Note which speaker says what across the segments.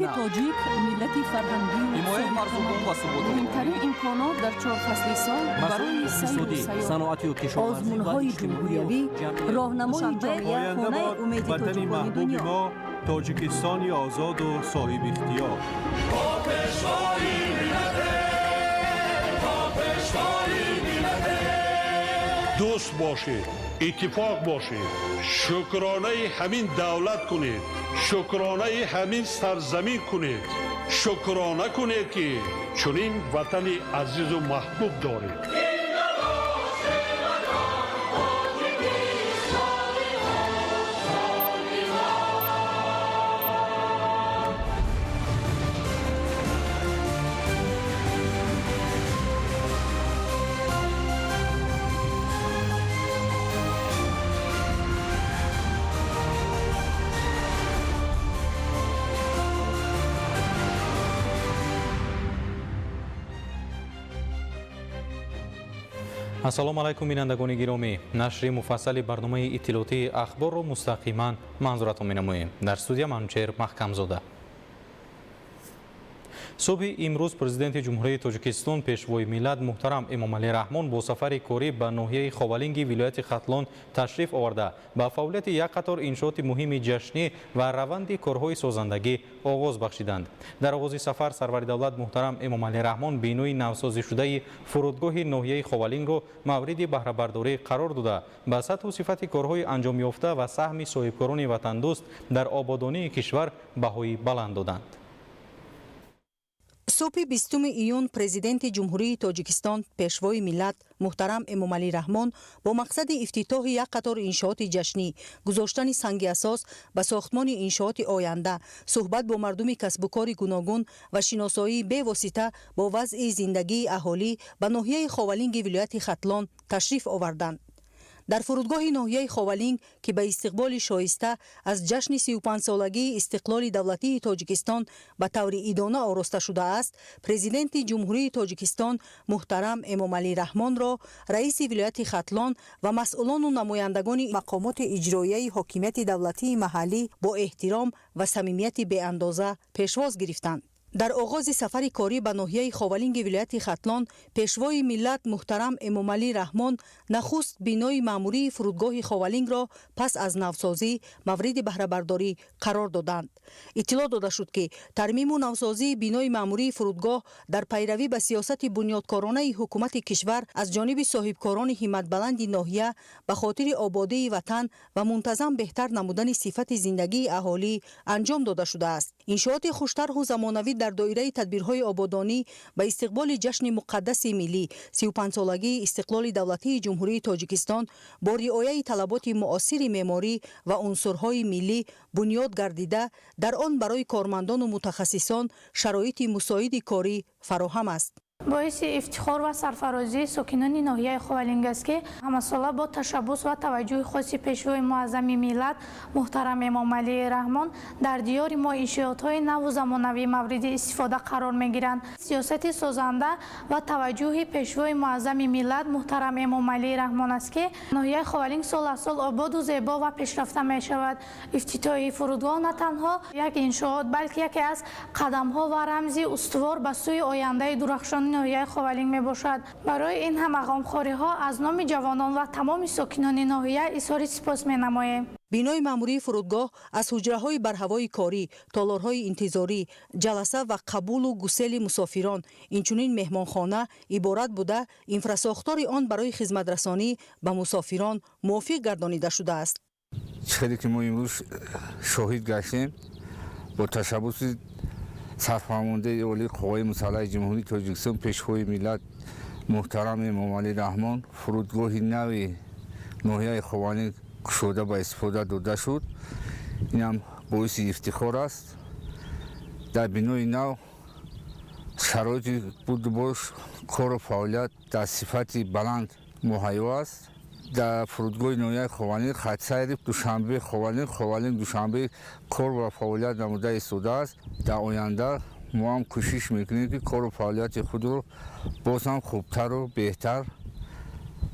Speaker 1: Миллати тоҷик миллати фарҳангию
Speaker 2: Ҳимояи марзубум ва суботи
Speaker 1: муҳимтарин имконот дар чор фасли сол барои сайру
Speaker 2: иқтисодӣ,
Speaker 1: сайёҳат.
Speaker 2: Саноатию кишоварзӣ ва
Speaker 3: Озмунҳои
Speaker 2: иҷтимоию
Speaker 3: ҷумҳуриявӣ,
Speaker 2: ҷамъиятӣ.
Speaker 3: роҳнамои
Speaker 4: Душанбе,
Speaker 3: ҷомеа,
Speaker 5: Оянда
Speaker 4: хонаи
Speaker 5: бод
Speaker 4: умеди
Speaker 5: ватани
Speaker 4: тоҷикони
Speaker 5: маҳбуби
Speaker 4: дунё.
Speaker 5: мо, Тоҷикистони озоду соҳибихтиёр.
Speaker 6: Дӯст бошед, иттифоқ бошед, шукронаи ҳамин давлат кунед, шукронаи ҳамин сарзамин кунед, шукрона кунед, ки чунин ватани азизу маҳбуб доред.
Speaker 7: Ассалому алайкум, бинандагони гиромӣ. Нашри муфассали барномаи иттилоотии Ахборро мустақиман манзуратон менамоем. Дар студия Манучеҳр Маҳкамзода. Субҳи имрӯз Президенти Ҷумҳурии Тоҷикистон, Пешвои миллат муҳтарам Эмомалӣ Раҳмон бо сафари корӣ ба ноҳияи Ховалинги вилояти Хатлон ташриф оварда, ба фаъолияти як қатор иншооти муҳими ҷашнӣ ва раванди корҳои созандагӣ оғоз бахшиданд. Дар оғози сафар сарвари давлат муҳтарам Эмомалӣ Раҳмон бинои навсозишудаи фурудгоҳи ноҳияи Ховалингро мавриди баҳрабардорӣ қарор дода, ба сатҳу сифати корҳои анҷомёфта ва саҳми соҳибкорони ватандӯст дар ободонии кишвар баҳои баланд доданд.
Speaker 8: Субҳи 20 июн Президенти Ҷумҳурии Тоҷикистон, Пешвои миллат муҳтарам Эмомалӣ Раҳмон бо мақсади ифтитоҳи як қатор иншооти ҷашнӣ, гузоштани санги асос ба сохтмони иншооти оянда, суҳбат бо мардуми касбукори гуногун ва шиносоии бевосита бо вазъи зиндагии аҳолӣ ба ноҳияи Ховалинги вилояти Хатлон ташриф оварданд. Дар фурудгоҳи ноҳияи Ховалинг, ки ба истиқболи шоиста аз ҷашни 35-солагии истиқлоли давлатии Тоҷикистон ба таври идона ороста шудааст, Президенти Ҷумҳурии Тоҷикистон муҳтарам Эмомалӣ Раҳмонро раиси вилояти Хатлон ва масъулону намояндагони мақомоти иҷроияи ҳокимияти давлатии маҳаллӣ бо эҳтиром ва самимияти беандоза пешвоз гирифтанд. Дар оғози сафари корӣ ба ноҳияи Ховалинги вилояти Хатлон Пешвои миллат муҳтарам Эмомалӣ Раҳмон нахуст бинои маъмурии фурудгоҳи Ховалингро пас аз навсозӣ мавриди баҳрабардорӣ қарор доданд. Иттилоъ дода шуд, ки тармиму навсозии бинои маъмурии фурудгоҳ дар пайравӣ ба сиёсати бунёдкоронаи ҳукумати кишвар аз ҷониби соҳибкорони ҳимматбаланди ноҳия ба хотири ободии ватан ва мунтазам беҳтар намудани сифати зиндагии аҳолӣ анҷом дода шудааст. Иншооти хуштарҳу замонавӣ дар доираи тадбирҳои ободонӣ ба истиқболи ҷашни муқаддаси миллӣ, 35-солагии истиқлоли давлатии Ҷумҳурии Тоҷикистон, бо риояи талаботи муосири меъморӣ ва унсурҳои миллӣ бунёд гардида, дар он барои кормандону мутахассисон шароити мусоиди корӣ фароҳам аст.
Speaker 9: Боиси ифтихор ва сарфарозии сокинони ноҳияи Ховалинг аст, ки ҳамасола бо ташаббус ва таваҷҷӯҳи хоси Пешвои муаззами миллат муҳтарам Эмомалӣ Раҳмон дар диёри мо иншиотҳои наву замонавӣ мавриди истифода қарор мегиранд. Сиёсати созанда ва таваҷҷӯҳи Пешвои муаззами миллат муҳтарам Эмомалӣ Раҳмон аст, ки ноҳияи Ховалинг сол аз сол ободу зебо ва пешрафта мешавад. Ифтитоҳи фурудгоҳ на танҳо як иншоот, балки яке аз қадамҳо ва рамзи устувор ба сӯи ояндаи дурахшони ноҳияи Ховалинг мебошад. Барои ин ҳама ғамхориҳо аз номи ҷавонон ва тамоми сокинони ноҳия изҳори сипос менамоем.
Speaker 8: Бинои маъмурии фурудгоҳ аз ҳуҷраҳои барҳавои корӣ, толорҳои интизорӣ, ҷаласа ва қабулу гусели мусофирон, инчунин меҳмонхона иборат буда, инфрасохтори он барои хизматрасонӣ ба мусофирон мувофиқ гардонида шудааст.
Speaker 10: Хеле ки мо имрӯз шоҳид гаштем, бо ташаббуси Сарфармондаи Олии Қувваи Мусаллаҳи Ҷумҳурии Тоҷикистон, Пешвои миллат муҳтарам Эмомалӣ Раҳмон фурудгоҳи нави ноҳияи Ховалинг кушода ба истифода дода шуд. Инам боиси ифтихор аст. Дар бинои нав шароити будубош, кору фаъолият дар сифати баланд муҳайё аст. Дар фурудгоҳи ноҳияи Ховалинг хатсайри Душанбе Ховалинг, Ховалинг Душанбе кор ва фаъолият намуда истодааст. Дар оянда мо ҳам кӯшиш мекунем, ки кору фаъолияти худро боз ҳам хубтару беҳтар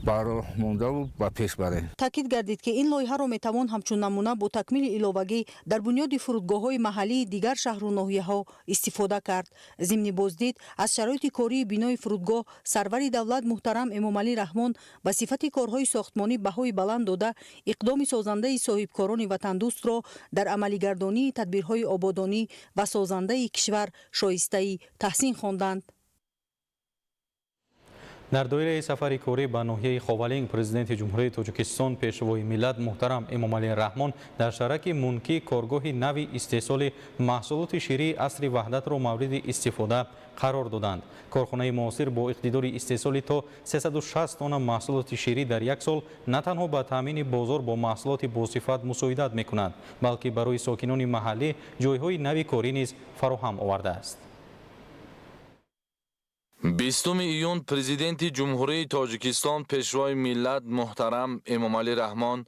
Speaker 10: Ба роҳ мондаву ба пеш барем.
Speaker 8: Таъкид гардид, ки ин лоиҳаро метавон ҳамчун намуна бо такмили иловагӣ дар бунёди фурудгоҳҳои маҳаллии дигар шаҳру ноҳияҳо истифода кард. Зимни боздид аз шароити кории бинои фурудгоҳ сарвари давлат муҳтарам Эмомалӣ Раҳмон ба сифати корҳои сохтмонӣ баҳои баланд дода, иқдоми созандаи соҳибкорони ватандӯстро дар амалигардонии тадбирҳои ободонӣ ва созандаи кишвар шоистаи таҳсин хонданд.
Speaker 7: Дар доираи сафари корӣ ба ноҳияи Ховалинг Президенти Ҷумҳурии Тоҷикистон, Пешвои миллат муҳтарам Эмомалӣ Раҳмон дар шаҳраки Мункӣ коргоҳи нави истеҳсоли маҳсулоти ширии Асри ваҳдатро мавриди истифода қарор доданд. Корхонаи муосир бо иқтидори истеҳсоли то 360 тонна маҳсулоти ширӣ дар як сол на танҳо ба таъмини бозор бо маҳсулоти босифат мусоидат мекунад, балки барои сокинони маҳаллӣ ҷойҳои нави корӣ низ фароҳам овардааст.
Speaker 3: 20 июн Президенти Ҷумҳурии Тоҷикистон, Пешвои миллат муҳтарам Эмомалӣ Раҳмон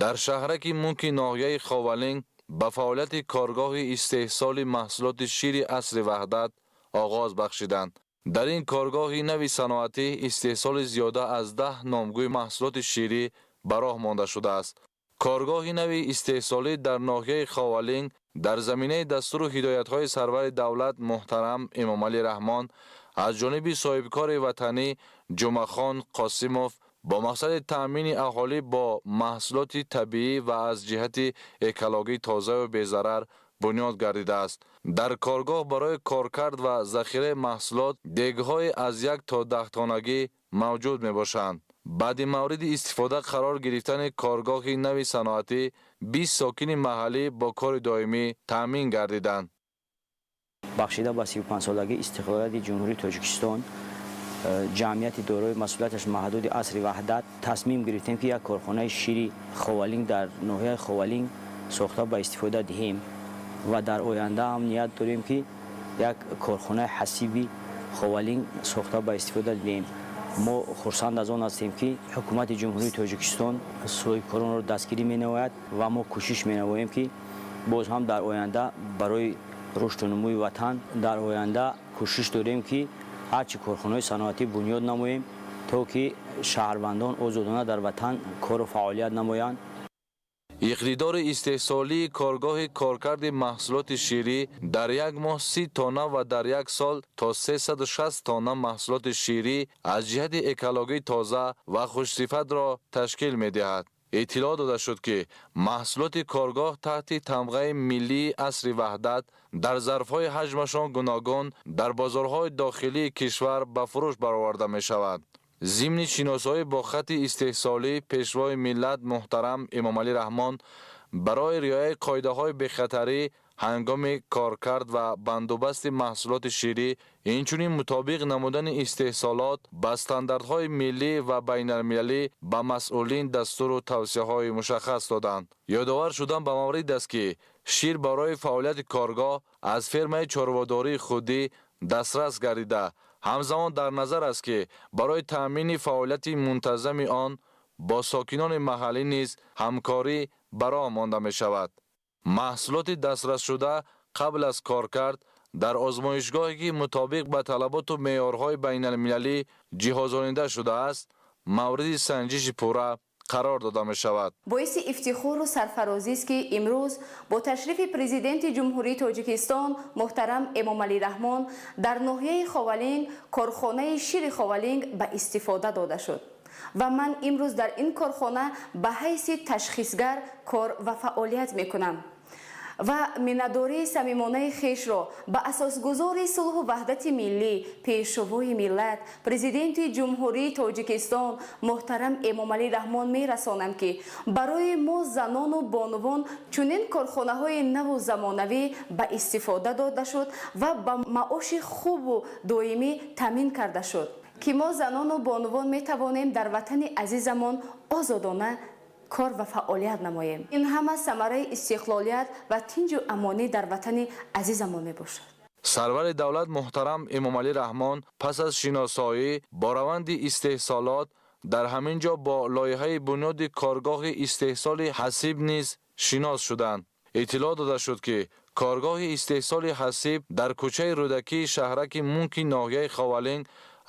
Speaker 3: дар шаҳраки Мунки ноҳияи Ховалинг ба фаъолияти коргоҳи истеҳсоли маҳсулоти шири Асри ваҳдат оғоз бахшиданд. Дар ин коргоҳи нави саноатӣ истеҳсоли зиёда аз 10 номгӯи маҳсулоти ширӣ ба роҳ монда шудааст. Коргоҳи нави истеҳсолӣ дар ноҳияи Ховалинг дар заминаи дастуру ҳидоятҳои сарвари давлат муҳтарам Эмомалӣ Раҳмон аз ҷониби соҳибкори ватанӣ Ҷумъахон Қосимов бо мақсади таъмини аҳолӣ бо маҳсулоти табиӣ ва аз ҷиҳати экологӣ тозаю безарар бунёд гардидааст. Дар коргоҳ барои коркард ва захираи маҳсулот дегҳои аз 1 то 10 тоннагӣ мавҷуд мебошанд. Баъди мавриди истифода қарор гирифтани коргоҳи нави саноатӣ 20 сокини маҳаллӣ бо кори доимӣ таъмин гардиданд.
Speaker 4: Бахшида ба 35-солагии истиқлолияти Ҷумҳурии Тоҷикистон ҷамъияти дорои масъулияташ маҳдуди Асри ваҳдат тасмим гирифтем, ки як корхонаи шири Ховалинг дар ноҳияи Ховалинг сохта ба истифода диҳем ва дар оянда ҳам ният дорем, ки як корхонаи ҳасиби Ховалинг сохта ба истифода диҳем. Мо хурсанд аз он ҳастем, ки Ҳукумати Ҷумҳурии Тоҷикистон соҳибкоронро дастгирӣ менамояд ва мо кӯшиш менамоем, ки боз ҳам дар оянда барои рушду нумӯи ватан дар оянда кӯшиш дорем, ки ҳарчи корхонаҳои саноатӣ бунёд намоем, то ки шаҳрвандон озодона дар ватан кору фаъолият намоянд.
Speaker 3: Иқтидори истеҳсолии коргоҳи коркарди маҳсулоти ширӣ дар як моҳ 30 тонна ва дар як сол то 360 тонна маҳсулоти ширӣ аз ҷиҳати экологӣ тоза ва хушсифатро ташкил медиҳад. Иттилоъ дода шуд, ки маҳсулоти коргоҳ таҳти тамғаи миллии Асри ваҳдат дар зарфҳои ҳаҷмашон гуногун дар бозорҳои дохилии кишвар ба фурӯш бароварда мешавад. Зимни шиносоӣ бо хатти истеҳсолӣ Пешвои миллат муҳтарам Эмомалӣ Раҳмон барои риояи қоидаҳои бехатарӣ ҳангоми коркард ва бандубасти маҳсулоти ширӣ, инчунин мутобиқ намудани истеҳсолот ба стандартҳои миллӣ ва байналмилалӣ ба масъулин дастуру тавсияҳои мушаххас доданд. Ёдовар шудан ба маврид аст, ки шир барои фаъолияти коргоҳ аз фермаи чорводории худӣ дастрас гардида, ҳамзамон дар назар аст, ки барои таъмини фаъолияти мунтазами он бо сокинони маҳаллӣ низ ҳамкорӣ ба роҳ монда мешавад. Маҳсулоти дастрасшуда қабл аз коркард дар озмоишгоҳе, ки мутобиқ ба талаботу меъёрҳои байналмилалӣ ҷиҳозонида шудааст, мавриди санҷиши пурра қарор дода мешавад.
Speaker 11: Боиси ифтихору сарфарозист, ки имрӯз бо ташрифи Президенти Ҷумҳурии Тоҷикистон муҳтарам Эмомалӣ Раҳмон дар ноҳияи Ховалинг корхонаи шири Ховалинг ба истифода дода шуд ва ман имрӯз дар ин корхона ба ҳайси ташхисгар кор ва фаъолият мекунам ва миннатдории самимонаи хешро ба асосгузори сулҳу ваҳдати миллӣ, Пешвои миллат, Президенти Ҷумҳурии Тоҷикистон муҳтарам Эмомалӣ Раҳмон мерасонам, ки барои мо занону бонувон чунин корхонаҳои наву замонавӣ ба истифода дода шуд ва ба маоши хубу доимӣ таъмин карда шуд, ки мо занону бонувон метавонем дар ватани азизамон озодона кор ва фаъолият намоем. Ин ҳама самараи истиқлолият ва тинҷу амонӣ дар ватани азизамон мебошад.
Speaker 3: Сарвари давлат муҳтарам Эмомалӣ Раҳмон пас аз шиносоӣ бо раванди истеҳсолот дар ҳамин ҷо бо лоиҳаи бунёди коргоҳи истеҳсоли ҳасиб низ шинос шуданд. Иттилоъ дода шуд, ки коргоҳи истеҳсоли ҳасиб дар кӯчаи Рӯдакии шаҳраки Мунки ноҳияи Ховалинг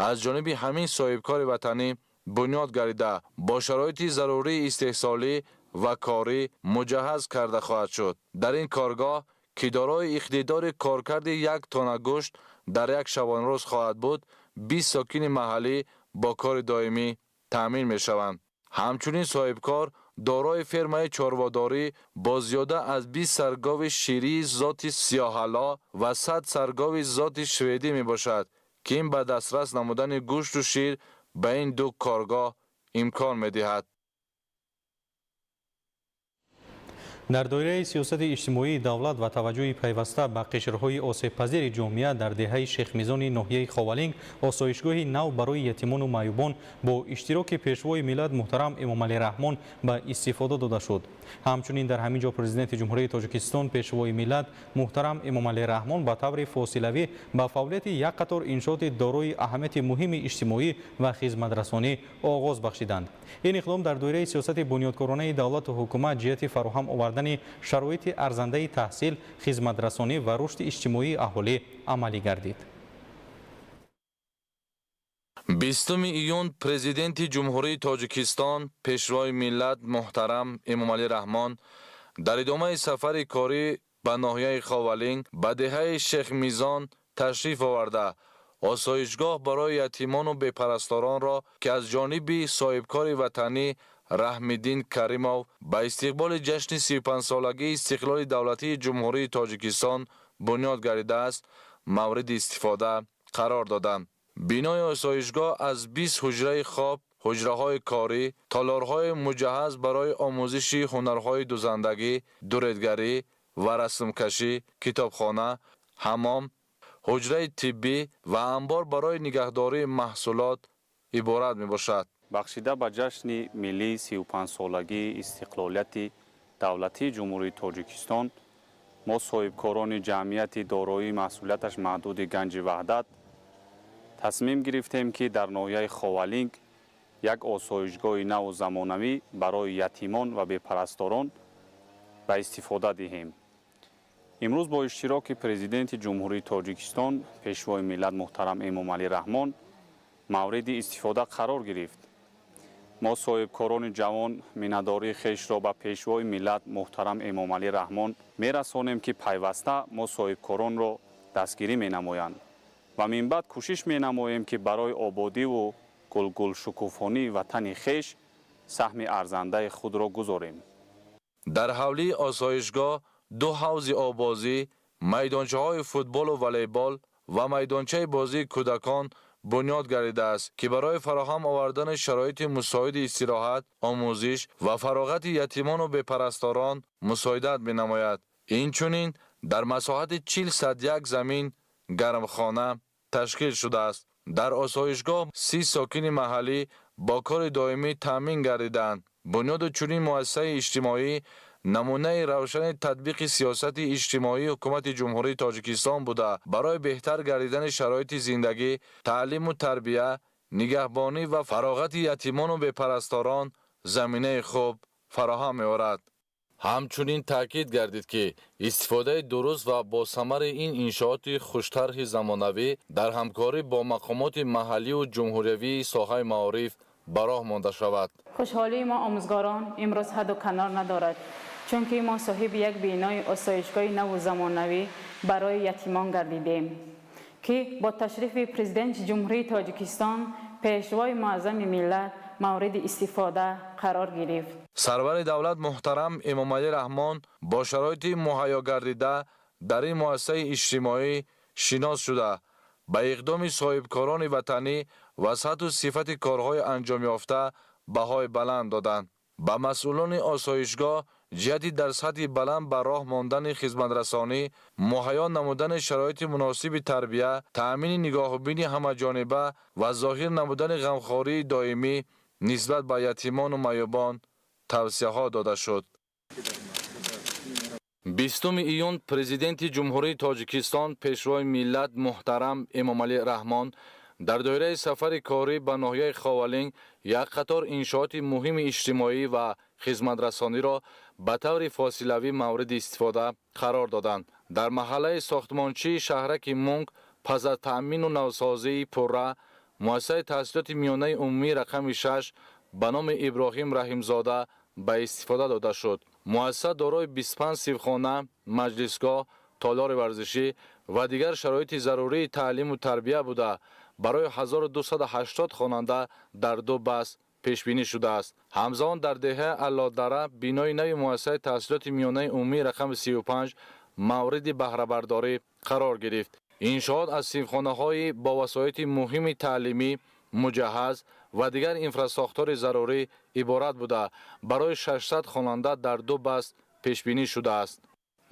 Speaker 3: аз ҷониби ҳамин соҳибкори ватанӣ бунёд гардида, бо шароити зарурии истеҳсолӣ ва корӣ муҷаҳҳаз карда хоҳад шуд. Дар ин коргоҳ, ки дорои иқтидори коркарди 1 тонна гӯшт дар як шабонрӯз хоҳад буд, 20 сокини маҳаллӣ бо кори доимӣ таъмин мешаванд. Ҳамчунин соҳибкор дорои фермаи чорводорӣ бо зиёда аз 20 саргови ширии зоти сиёҳало ва 100 саргови зоти шведӣ мебошад, ки ин ба дастрас намудани гӯшту шир ба ин ду коргоҳ имкон медиҳад.
Speaker 7: Дар доираи сиёсати иҷтимоии давлат ва таваҷҷӯҳи пайваста ба қишрҳои осебпазири ҷомеа дар деҳаи Шехмизони ноҳияи Ховалинг осоишгоҳи нав барои ятимону маъюбон бо иштироки пешвои миллат муҳтарам Эмомалӣ Раҳмон ба истифода дода шуд. Ҳамчунин дар ҳамин ҷо Президенти Ҷумҳурии Тоҷикистон пешвои миллат муҳтарам Эмомалӣ Раҳмон ба таври фосилавӣ ба фаъолияти як қатор иншооти дорои аҳамияти муҳими иҷтимоӣ ва хизматрасонӣ оғоз бахшиданд. Ин иқдом дар доираи сиёсати бунёдкоронаи давлату ҳукумат ҷиҳати фароҳам овардани шароити арзандаи таҳсил, хизматрасонӣ ва рушди иҷтимоии аҳолӣ амалӣ гардид.
Speaker 3: 20 июн Президенти Ҷумҳурии Тоҷикистон пешвои миллат муҳтарам Эмомалӣ Раҳмон дар идомаи сафари корӣ ба ноҳияи Ховалинг ба деҳаи Шехмизон ташриф оварда, осоишгоҳ барои ятимону бепарасторонро, ки аз ҷониби соҳибкори ватанӣ Раҳмиддин Каримов ба истиқболи ҷашни 35-солагии истиқлоли давлатии Ҷумҳурии Тоҷикистон бунёд гардидааст, мавриди истифода қарор доданд. Бинои осоишгоҳ аз 20 ҳуҷраи хоб, ҳуҷраҳои корӣ, толорҳои муҷаҳҳаз барои омӯзиши ҳунарҳои дузандагӣ, дуредгарӣ ва расмкашӣ, китобхона, ҳамом, ҳуҷраи тиббӣ ва анбор барои нигаҳдории маҳсулот иборат мебошад.
Speaker 12: Бахшида ба ҷашни миллии 35-солагии истиқлолияти давлатии Ҷумҳурии Тоҷикистон мо соҳибкорони ҷамъияти дороии масъулияташ маҳдуди Ганҷи Ваҳдат тасмим гирифтем, ки дар ноҳияи Ховалинг як осоишгоҳи наву замонавӣ барои ятимон ва бепарасторон ба истифода диҳем. Имрӯз бо иштироки Президенти Ҷумҳурии Тоҷикистон пешвои миллат муҳтарам Эмомалӣ Раҳмон мавриди истифода қарор гирифт. Мо соҳибкорони ҷавон миннатдории хешро ба пешвои миллат муҳтарам Эмомалӣ Раҳмон мерасонем, ки пайваста мо соҳибкоронро дастгирӣ менамоянд ва минбаъд кӯшиш менамоем, ки барои ободиву гулгулшукуфонии ватани хеш саҳми арзандаи худро гузорем.
Speaker 3: Дар ҳавлии осоишгоҳ ду ҳавзи оббозӣ, майдончаҳои футболу волейбол ва майдончаи бозии кӯдакон бунёд гардидааст, ки барои фароҳам овардани шароити мусоиди истироҳат, омӯзиш ва фароғати ятимону бепарасторон мусоидат менамояд. Инчунин дар масоҳати 40 1 замин гармхона ташкил шудааст. Дар осоишгоҳ 30 сокини маҳаллӣ бо кори доимӣ таъмин гардидаанд. Бунёду чунин муассисаи иҷтимоӣ намунаи равшани татбиқи сиёсати иҷтимоии ҳукумати Ҷумҳурии Тоҷикистон буда, барои беҳтар гардидани шароити зиндагӣ, таълиму тарбия, нигаҳбонӣ ва фароғати ятимону бепарасторон заминаи хуб фароҳам меорад. Ҳамчунин таъкид гардид, ки истифодаи дуруст ва босамари ин иншооти хуштарҳи замонавӣ дар ҳамкорӣ бо мақомоти маҳалливу ҷумҳуриявии соҳаи маориф ба роҳ монда шавад.
Speaker 13: Хушҳолии мо омӯзгорон имрӯз ҳадду канор надорад, чунки мо соҳиби як бинои осоишгоҳи наву замонавӣ барои ятимон гардидем, ки бо ташрифи Президенти Ҷумҳурии Тоҷикистон пешвои муаззами миллат мавриди истифода қарор гирифт.
Speaker 3: Сарвари давлат муҳтарам Эмомалӣ Раҳмон бо шароити муҳайё гардида дар ин муассисаи иҷтимоӣ шинос шуда, ба иқдоми соҳибкорони ватанӣ ва сатҳу сифати корҳои анҷомёфта баҳои баланд доданд. Ба масъулони осоишгоҳ ҷиҳати дар сатҳи баланд ба роҳ мондани хизматрасонӣ, муҳайё намудани шароити муносиби тарбия, таъмини нигоҳубини ҳамаҷониба ва зоҳир намудани ғамхории доимӣ нисбат ба ятимону маъюбон тавсияҳо дода шуд. 20 июн Президенти Ҷумҳурии Тоҷикистон пешвои миллат муҳтарам Эмомалӣ Раҳмон дар доираи сафари корӣ ба ноҳияи Ховалинг як қатор иншооти муҳими иҷтимоӣ ва хизматрасониро ба таври фосилавӣ мавриди истифода қарор доданд. Дар маҳаллаи сохтмончии шаҳраки Мунг пас аз таъмину навсозии пурра Муассисаи таҳсилоти миёнаи умумии рақами 6 ба номи Иброҳим Раҳимзода ба истифода дода шуд. Муассиса дорои 25 синфхона, маҷлисгоҳ, толори варзишӣ ва дигар шароити зарурии таълиму тарбия буда, барои 1280 хонанда дар ду баст пешбинӣ шудааст. Ҳамзамон дар деҳаи Аллодара бинои нави муассисаи таҳсилоти миёнаи умумии рақами 35 мавриди баҳрабардорӣ қарор гирифт. Иншоот аз синфхонаҳои бо васоити муҳими таълимӣ муҷаҳҳаз ва дигар инфрасохтори зарурӣ иборат буда, барои 600 хонанда дар ду баст пешбинӣ шудааст.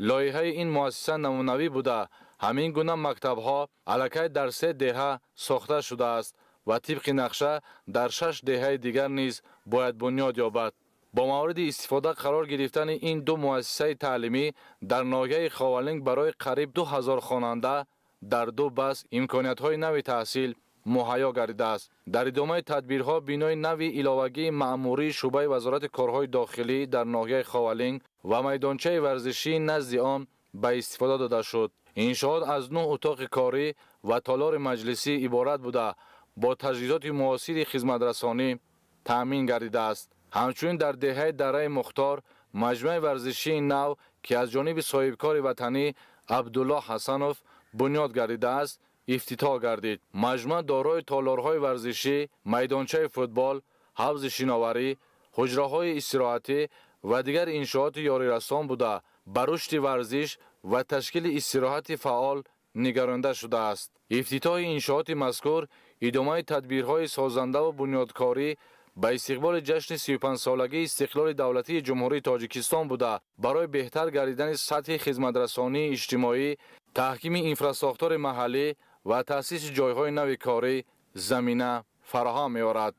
Speaker 3: Лоиҳаи ин муассиса намунавӣ буда, ҳамин гуна мактабҳо аллакай дар се деҳа сохта шудааст ва тибқи нақша дар шаш деҳаи дигар низ бояд бунёд ёбад. Бо мавриди истифода қарор гирифтани ин ду муассисаи таълимӣ дар ноҳияи Ховалинг барои қариб 2000 хонанда дар ду баст имкониятҳои нави таҳсил муҳайё гардидааст. Дар идомаи тадбирҳо бинои нави иловагии маъмурии шӯъбаи Вазорати корҳои дохилӣ дар ноҳияи Ховалинг ва майдончаи варзишии назди он ба истифода дода шуд. Иншоот аз нӯҳ утоқи корӣ ва толори маҷлисӣ иборат буда, бо таҷҳизоти муосири хизматрасонӣ таъмин гардидааст. Ҳамчунин дар деҳаи Дараи Мухтор маҷмӯаи варзишии нав, ки аз ҷониби соҳибкори ватанӣ Абдуллоҳ Ҳасанов бунёд гардидааст, ифтитоҳ гардид. Маҷмӯа дорои толорҳои варзишӣ, майдончаи футбол, ҳавзи шиноварӣ, ҳуҷраҳои истироҳатӣ ва дигар иншооти ёрирасон буда, ба рушди варзиш ва ташкили истироҳати фаъол нигаронда шудааст. Ифтитоҳи иншооти мазкур идомаи тадбирҳои созандаву бунёдкорӣ ба истиқболи ҷашни 35-солагии истиқлоли давлатии Ҷумҳурии Тоҷикистон буда, барои беҳтар гардидани сатҳи хизматрасонии иҷтимоӣ, таҳкими инфрасохтори маҳаллӣ ва таъсиси ҷойҳои нави корӣ замина фароҳам меорад.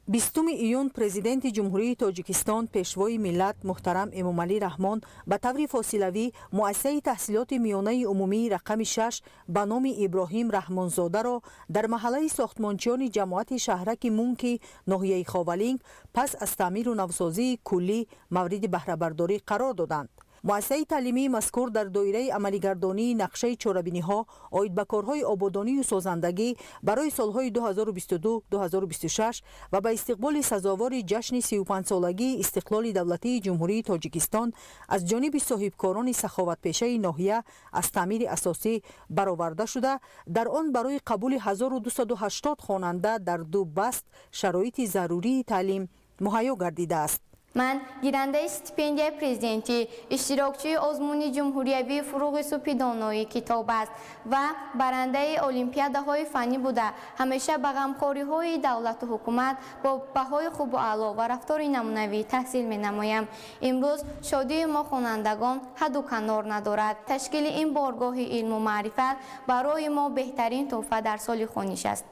Speaker 8: 20 июн Президенти Ҷумҳурии Тоҷикистон, Пешвои миллат муҳтарам Эмомалӣ Раҳмон ба таври фосилавӣ муассисаи таҳсилоти миёнаи умумии рақами 6 ба номи Иброҳим Раҳмонзодаро дар маҳаллаи сохтмончиёни ҷамоати шаҳраки Мунки ноҳияи Ховалинг пас аз таъмиру навсозии куллӣ мавриди баҳрабардорӣ қарор доданд. Муассисаи таълимии мазкур дар доираи амалигардонии нақшаи чорабиниҳо оид ба корҳои ободонию созандагӣ барои солҳои 2022-2026 ва ба истиқболи сазовори ҷашни 35-солагии истиқлоли давлатии Ҷумҳурии Тоҷикистон аз ҷониби соҳибкорони саховатпешаи ноҳия аз таъмири асосӣ бароварда шуда, дар он барои қабули 1280 хонанда дар ду баст шароити зарурии таълим муҳайё гардидааст.
Speaker 14: Ман гирандаи стипендияи президентӣ, иштирокчии озмуни ҷумҳуриявии «Фуруғи субҳи доноӣ китоб аст» ва барандаи олимпиадаҳои фаннӣ буда, ҳамеша ба ғамхориҳои давлату ҳукумат бо баҳои хубу аъло ва рафтори намунавӣ таҳсил менамоям. Имрӯз шодии мо хонандагон ҳадду канор надорад. Ташкили ин боргоҳи илму маърифат барои мо беҳтарин тӯҳфа дар соли хониш аст.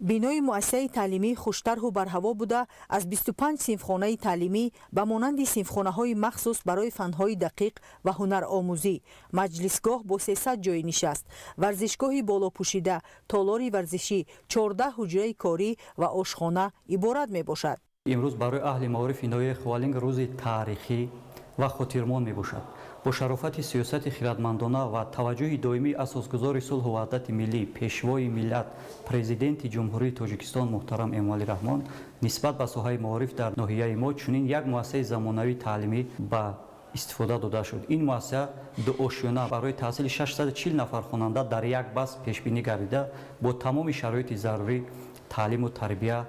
Speaker 8: Бинои муассисаи таълимӣ хуштарҳу барҳаво буда, аз 25 синфхонаи таълимӣ ба монанди синфхонаҳои махсус барои фанҳои дақиқ ва ҳунаромӯзӣ, маҷлисгоҳ бо 300 ҷойи нишаст, варзишгоҳи болопӯшида, толори варзишӣ, 14 ҳуҷраи корӣ ва ошхона иборат мебошад.
Speaker 15: Имрӯз барои аҳли маорифи ноҳияи Ховалинг рӯзи таърихӣ ва хотирмон мебошад. Бо шарофати сиёсати хиратмандона ва таваҷҷӯҳи доимии асосгузори сулҳу ваҳдати миллӣ, Пешвои миллат, Президенти Ҷумҳурии Тоҷикистон муҳтарам Эмомалӣ Раҳмон нисбат ба соҳаи маориф дар ноҳияи мо чунин як муассисаи замонавии таълимӣ ба истифода дода шуд. Ин муассиса дуошёна барои таҳсили 640 нафар хонанда дар як баст пешбинӣ гардида, бо тамоми шароити зарурӣ таълиму тарбия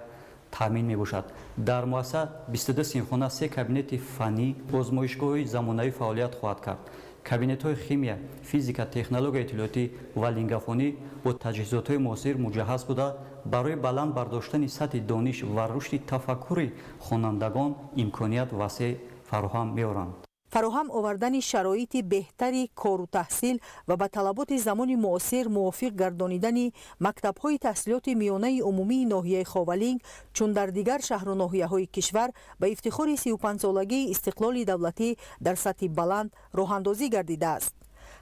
Speaker 15: таъмин мебошад. Дар муассиса 22 синфхона, се кабинети фаннӣ, озмоишгоҳҳои замонавӣ фаъолият хоҳад кард. Кабинетҳои химия, физика, технологияи иттилоотӣ ва лингафонӣ бо таҷҳизотҳои муосир муҷаҳҳаз буда, барои баланд бардоштани сатҳи дониш ва рушди тафаккури хонандагон имконият васеъ фароҳам меоранд.
Speaker 8: Фароҳам овардани шароити беҳтари кору таҳсил ва ба талаботи замони муосир мувофиқ гардонидани мактабҳои таҳсилоти миёнаи умумии ноҳияи Ховалинг, чун дар дигар шаҳру ноҳияҳои кишвар ба ифтихори 35-солагии истиқлоли давлатӣ дар сатҳи баланд роҳандозӣ гардидааст.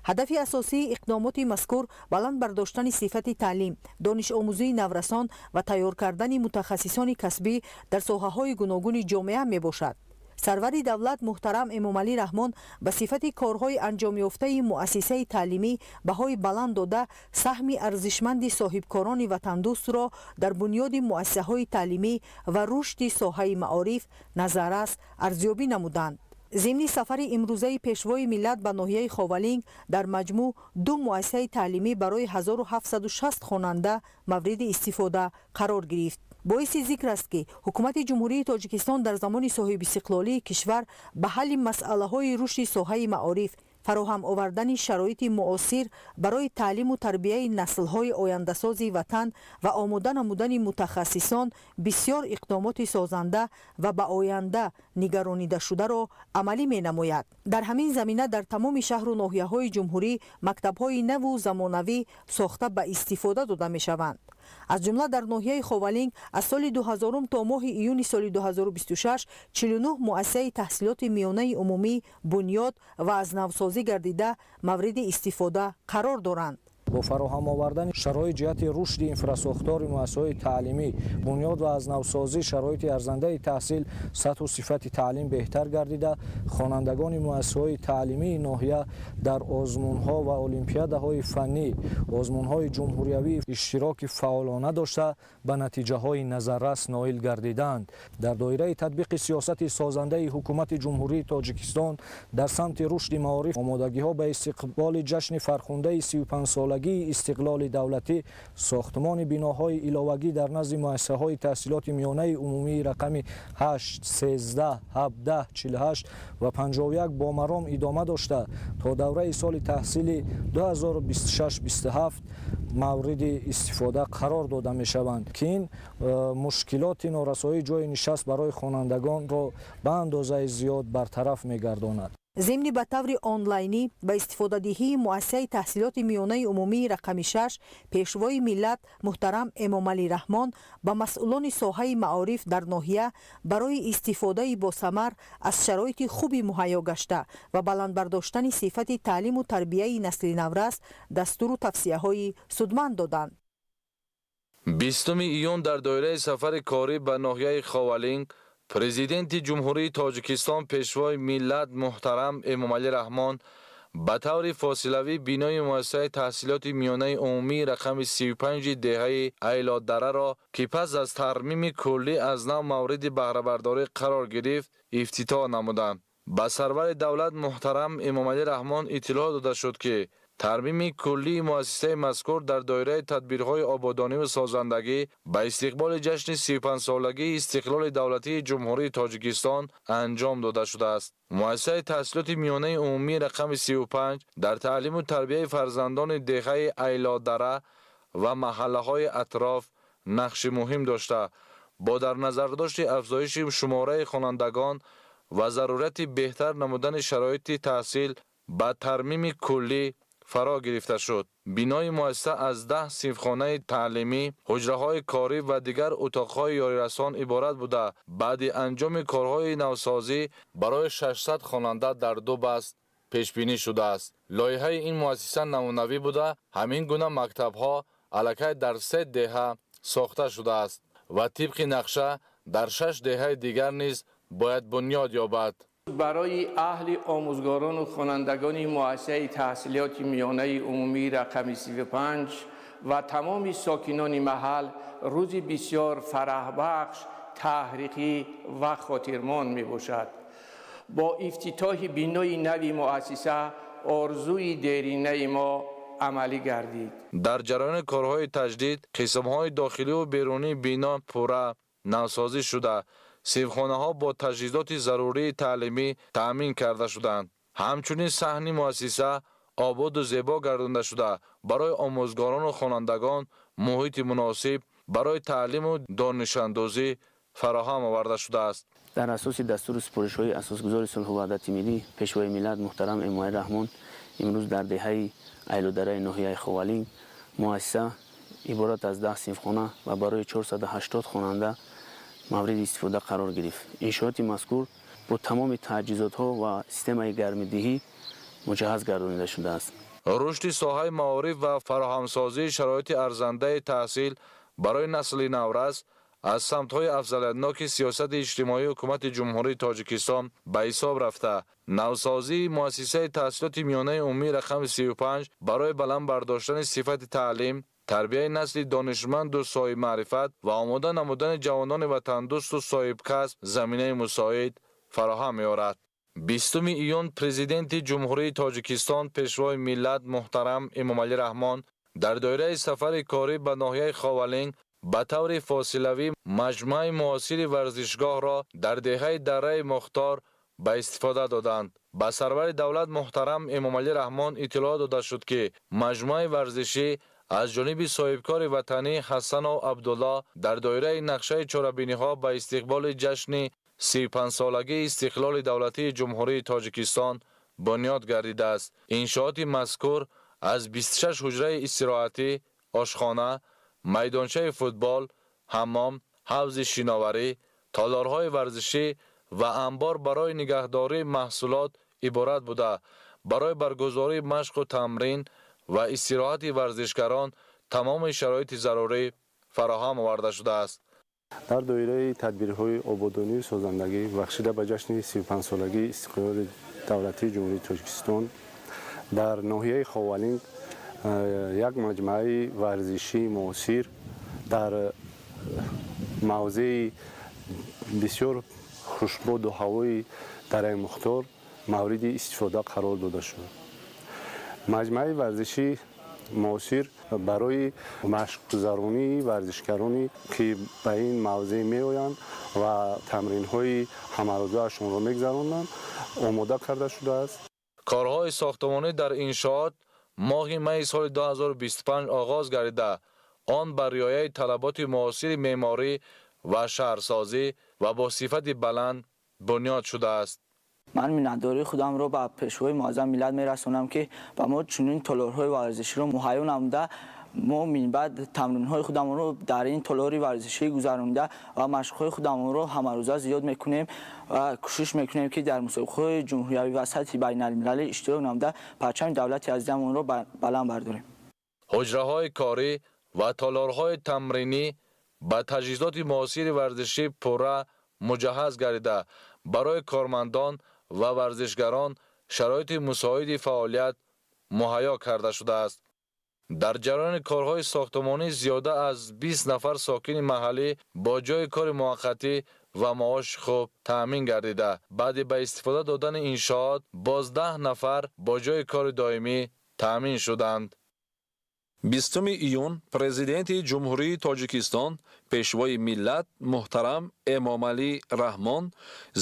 Speaker 8: Ҳадафи асосии иқдомоти мазкур баланд бардоштани сифати таълим, донишомӯзии наврасон ва тайёр кардани мутахассисони касбӣ дар соҳаҳои гуногуни ҷомеа мебошад. Сарвари давлат муҳтарам Эмомалӣ Раҳмон ба сифати корҳои анҷомёфтаи муассисаи таълимӣ баҳои баланд дода, саҳми арзишманди соҳибкорони ватандӯстро дар бунёди муассисаҳои таълимӣ ва рушди соҳаи маориф назаррас арзёбӣ намуданд. Зимни сафари имрӯзаи Пешвои миллат ба ноҳияи Ховалинг дар маҷмӯъ ду муассисаи таълимӣ барои 1760 хонанда мавриди истифода қарор гирифт. Боиси зикр аст, ки Ҳукумати Ҷумҳурии Тоҷикистон дар замони соҳибистиқлолии кишвар ба ҳалли масъалаҳои рушди соҳаи маориф, фароҳам овардани шароити муосир барои таълиму тарбияи наслҳои ояндасози ватан ва омода намудани мутахассисон бисёр иқдомоти созанда ва ба оянда нигаронидашударо амалӣ менамояд. Дар ҳамин замина дар тамоми шаҳру ноҳияҳои ҷумҳурӣ мактабҳои наву замонавӣ сохта ба истифода дода мешаванд. Аз ҷумла дар ноҳияи Ховалинг аз соли 2000 то моҳи июни соли 2026 49 муассисаи таҳсилоти миёнаи умумӣ бунёд ва аз навсозӣ гардида мавриди истифода қарор доранд.
Speaker 16: Бо фароҳам овардани шароит ҷиҳати рушди инфрасохтори муассисаҳои таълимӣ, бунёд ва аз навсозӣ шароити арзандаи таҳсил, сатҳу сифати таълим беҳтар гардида, хонандагони муассисаҳои таълимии ноҳия дар озмунҳо ва олимпиадаҳои фаннӣ, озмунҳои ҷумҳуриявӣ иштироки фаъолона дошта, ба натиҷаҳои назаррас ноил гардиданд. Дар доираи татбиқи сиёсати созандаи Ҳукумати Ҷумҳурии Тоҷикистон дар самти рушди маориф, омодагиҳо ба истиқболи ҷашни фархундаи 35-солагии истиқлоли давлатӣ, сохтмони биноҳои иловагӣ дар назди муассисаҳои таҳсилоти миёнаи умумии рақами 8, 13, 17, 48 ва 51 бо маром идома дошта, то давраи соли таҳсили 2026-27 мавриди истифода қарор дода мешаванд, ки ин мушкилоти норасоии ҷойи нишаст барои хонандагонро ба андозаи зиёд бартараф мегардонад.
Speaker 8: Зимни ба таври онлайнӣ ба истифодадиҳии муассисаи таҳсилоти миёнаи умумии рақами 6 Пешвои миллат муҳтарам Эмомалӣ Раҳмон ба масъулони соҳаи маориф дар ноҳия барои истифодаи босамар аз шароити хуби муҳайё гашта ва баланд бардоштани сифати таълиму тарбияи насли наврас дастуру тавсияҳои судманд доданд.
Speaker 3: 20 июн дар доираи сафари корӣ ба ноҳияи Ховалинг Президенти Ҷумҳурии Тоҷикистон, Пешвои миллат муҳтарам Эмомалӣ Раҳмон ба таври фосилавӣ бинои муассисаи таҳсилоти миёнаи умумии рақами 35 деҳаи Айлодараро, ки пас аз тармими куллӣ аз нав мавриди баҳрабардорӣ қарор гирифт, ифтитоҳ намуданд. Ба сарвари давлат муҳтарам Эмомалӣ Раҳмон иттилоъ дода шуд, ки тармими куллии муассисаи мазкур дар доираи тадбирҳои ободониву созандагӣ ба истиқболи ҷашни 35-солагии истиқлоли давлатии Ҷумҳурии Тоҷикистон анҷом дода шудааст. Муассисаи таҳсилоти миёнаи умумии рақами 35 дар таълиму тарбияи фарзандони деҳаи Айлодара ва маҳаллаҳои атроф нақши муҳим дошта, бо дар назардошти афзоиши шумораи хонандагон ва зарурати беҳтар намудани шароити таҳсил ба тармими куллӣ фаро гирифта шуд. Бинои муассиса аз 10 синфхонаи таълимӣ, ҳуҷраҳои корӣ ва дигар утоқҳои ёрирасон иборат буда, баъди анҷоми корҳои навсозӣ барои 600 хонанда дар ду баст пешбинӣ шудааст. Лоиҳаи ин муассиса намунавӣ буда, ҳамин гуна мактабҳо аллакай дар се деҳа сохта шудааст ва тибқи нақша дар шаш деҳаи дигар низ бояд бунёд ёбад.
Speaker 17: Барои аҳли омӯзгорону хонандагони муассисаи таҳсилоти миёнаи умумии рақами 35 ва тамоми сокинони маҳал рӯзи бисёр фараҳбахш, таърихӣ ва хотирмон мебошад. Бо ифтитоҳи бинои нави муассиса орзуи деринаи мо амалӣ гардид.
Speaker 3: Дар ҷараёни корҳои таҷдид қисмҳои дохиливу берунии бино пурра навсозӣ шуда, синфхонаҳо бо таҷҳизоти зарурии таълимӣ таъмин карда шуданд. Ҳамчунин саҳни муассиса ободу зебо гардонда шуда, барои омӯзгорону хонандагон муҳити муносиб барои таълиму донишандозӣ фароҳам оварда шудааст.
Speaker 4: Дар асоси дастуру супоришҳои Асосгузори сулҳу ваҳдати миллӣ, Пешвои миллат муҳтарам Эмомалӣ Раҳмон имрӯз дар деҳаи Айлодараи ноҳияи Ховалинг муассиса иборат аз 10 синфхона ва барои 480 хонанда мавриди истифода қарор гирифт. Иншооти мазкур бо тамоми таҷҳизотҳо ва системаи гармидиҳӣ муҷаҳҳаз гардонида шудааст.
Speaker 3: Рушди соҳаи маориф ва фароҳамсозии шароити арзандаи таҳсил барои насли наврас Аз самтҳои афзалиятноки сиёсати иҷтимоии ҳукумати Ҷумҳурии Тоҷикистон ба ҳисоб рафта, навсозии муассисаи таҳсилоти миёнаи умумии рақами 35 барои баланд бардоштани сифати таълим, тарбияи насли донишманду соҳибмаърифат ва омода намудани ҷавонони ватандӯсту соҳибкасб заминаи мусоид фароҳам меорад. 20 июн Президенти Ҷумҳурии Тоҷикистон, Пешвои миллат муҳтарам Эмомалӣ Раҳмон дар доираи сафари корӣ ба ноҳияи Ховалинг ба таври фосилавӣ маҷмӯаи муосири варзишгоҳро дар деҳаи Дарраи Мухтор ба истифода доданд. Ба сарвари давлат муҳтарам Эмомалӣ Раҳмон иттилоъ дода шуд, ки маҷмӯаи варзишӣ аз ҷониби соҳибкори ватанӣ Ҳасанов Абдулло дар доираи нақшаи чорабиниҳо ба истиқболи ҷашни 35-солагии истиқлоли давлатии Ҷумҳурии Тоҷикистон бунёд гардидааст. Иншооти мазкур аз 26 ҳуҷраи истироҳатӣ, ошхона, майдончаи футбол, ҳаммом, ҳавзи шиноварӣ, толорҳои варзишӣ ва анбор барои нигаҳдории маҳсулот иборат буда, барои баргузории машқу тамрин ва истироҳати варзишгарон тамоми шароити зарурӣ фароҳам оварда шудааст.
Speaker 18: Дар доираи тадбирҳои ободонию созандагӣ бахшида ба ҷашни 35-солагии истиқлоли давлатии Ҷумҳурии Тоҷикистон дар ноҳияи Ховалинг як маҷмӯаи варзишии муосир дар мавзеи бисёр хушбоду ҳавои Дарраи Мухтор мавриди истифода қарор дода шуд. Маҷмӯаи варзишии муосир барои машқгузаронии варзишгароне ки ба ин мавзеъ меоянд ва тамринҳои ҳамарӯзаашонро мегузаронанд, омода карда шудааст.
Speaker 3: Корҳои сохтмонӣ дар иншоот моҳи майи соли 2025 оғоз гардида, он ба риояи талаботи муосири меъморӣ ва шаҳрсозӣ ва бо сифати баланд бунёд шудааст.
Speaker 19: Ман миннатдории худамро ба Пешвои муаззами миллат мерасонам, ки ба мо чунин толорҳои варзиширо муҳайё намуда, мо минбаъд тамринҳои худамонро дар ин толори варзишӣ гузаронида ва машқҳои худамонро ҳамарӯза зиёд мекунем ва кӯшиш мекунем, ки дар мусобиқаҳои ҷумҳуриявӣ ва сатҳи байналмилалӣ иштирок намуда, парчами давлати азизамонро баланд бардорем.
Speaker 3: Ҳуҷраҳои корӣ ва толорҳои тамринӣ ба таҷҳизоти муосири варзишӣ пурра муҷаҳҳаз гардида, барои кормандон ва варзишгарон шароити мусоиди фаъолият муҳайё карда шудааст. Дар ҷараёни корҳои сохтмонӣ зиёда аз 20 нафар сокини маҳаллӣ бо ҷойи кори муваққатӣ ва маоши хуб таъмин гардида, баъди ба истифода додани иншоот боз 10 нафар бо ҷойи кори доимӣ таъмин шуданд.
Speaker 20: 20 июн Президенти Ҷумҳурии Тоҷикистон, Пешвои миллат муҳтарам Эмомалӣ Раҳмон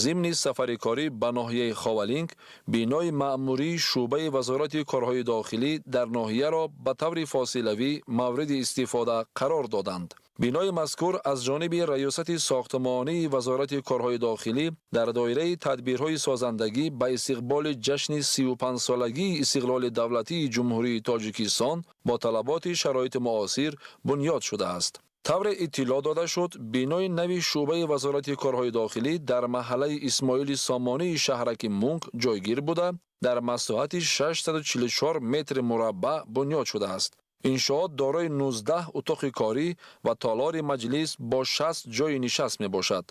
Speaker 20: зимни сафари корӣ ба ноҳияи Ховалинг бинои маъмурии шӯъбаи Вазорати корҳои дохилӣ дар ноҳияро ба таври фосилавӣ мавриди истифода қарор доданд. Бинои мазкур аз ҷониби Раёсати сохтмонии Вазорати корҳои дохилӣ дар доираи тадбирҳои созандагӣ ба истиқболи ҷашни 35-солагии истиқлоли давлатии Ҷумҳурии Тоҷикистон бо талаботи шароити муосир бунёд шудааст. Тавре иттилоъ дода шуд, бинои нави шӯъбаи Вазорати корҳои дохилӣ дар маҳаллаи Исмоили Сомонии шаҳраки Мунг ҷойгир буда, дар масоҳати 644 метри мураббаъ бунёд шудааст. Иншоот дорои 19 утоқи корӣ ва толори маҷлис бо 60 ҷойи нишаст мебошад.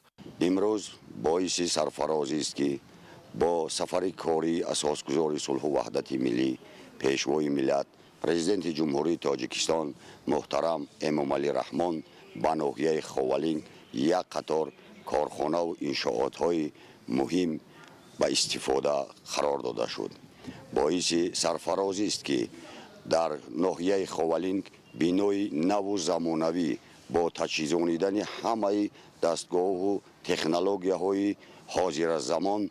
Speaker 21: Имрӯз боиси сарфарозист, ки бо сафари корӣ асосгузори сулҳу ваҳдати миллӣ, Пешвои миллат, Президенти Ҷумҳурии Тоҷикистон муҳтарам Эмомалӣ Раҳмон ба ноҳияи Ховалинг як қатор корхонаву иншоотҳои муҳим ба истифода қарор дода шуд. Боиси сарфарозист, ки дар ноҳияи Ховалинг бинои наву замонавӣ бо таҷҳизонидани ҳамаи дастгоҳу технологияҳои ҳозиразамон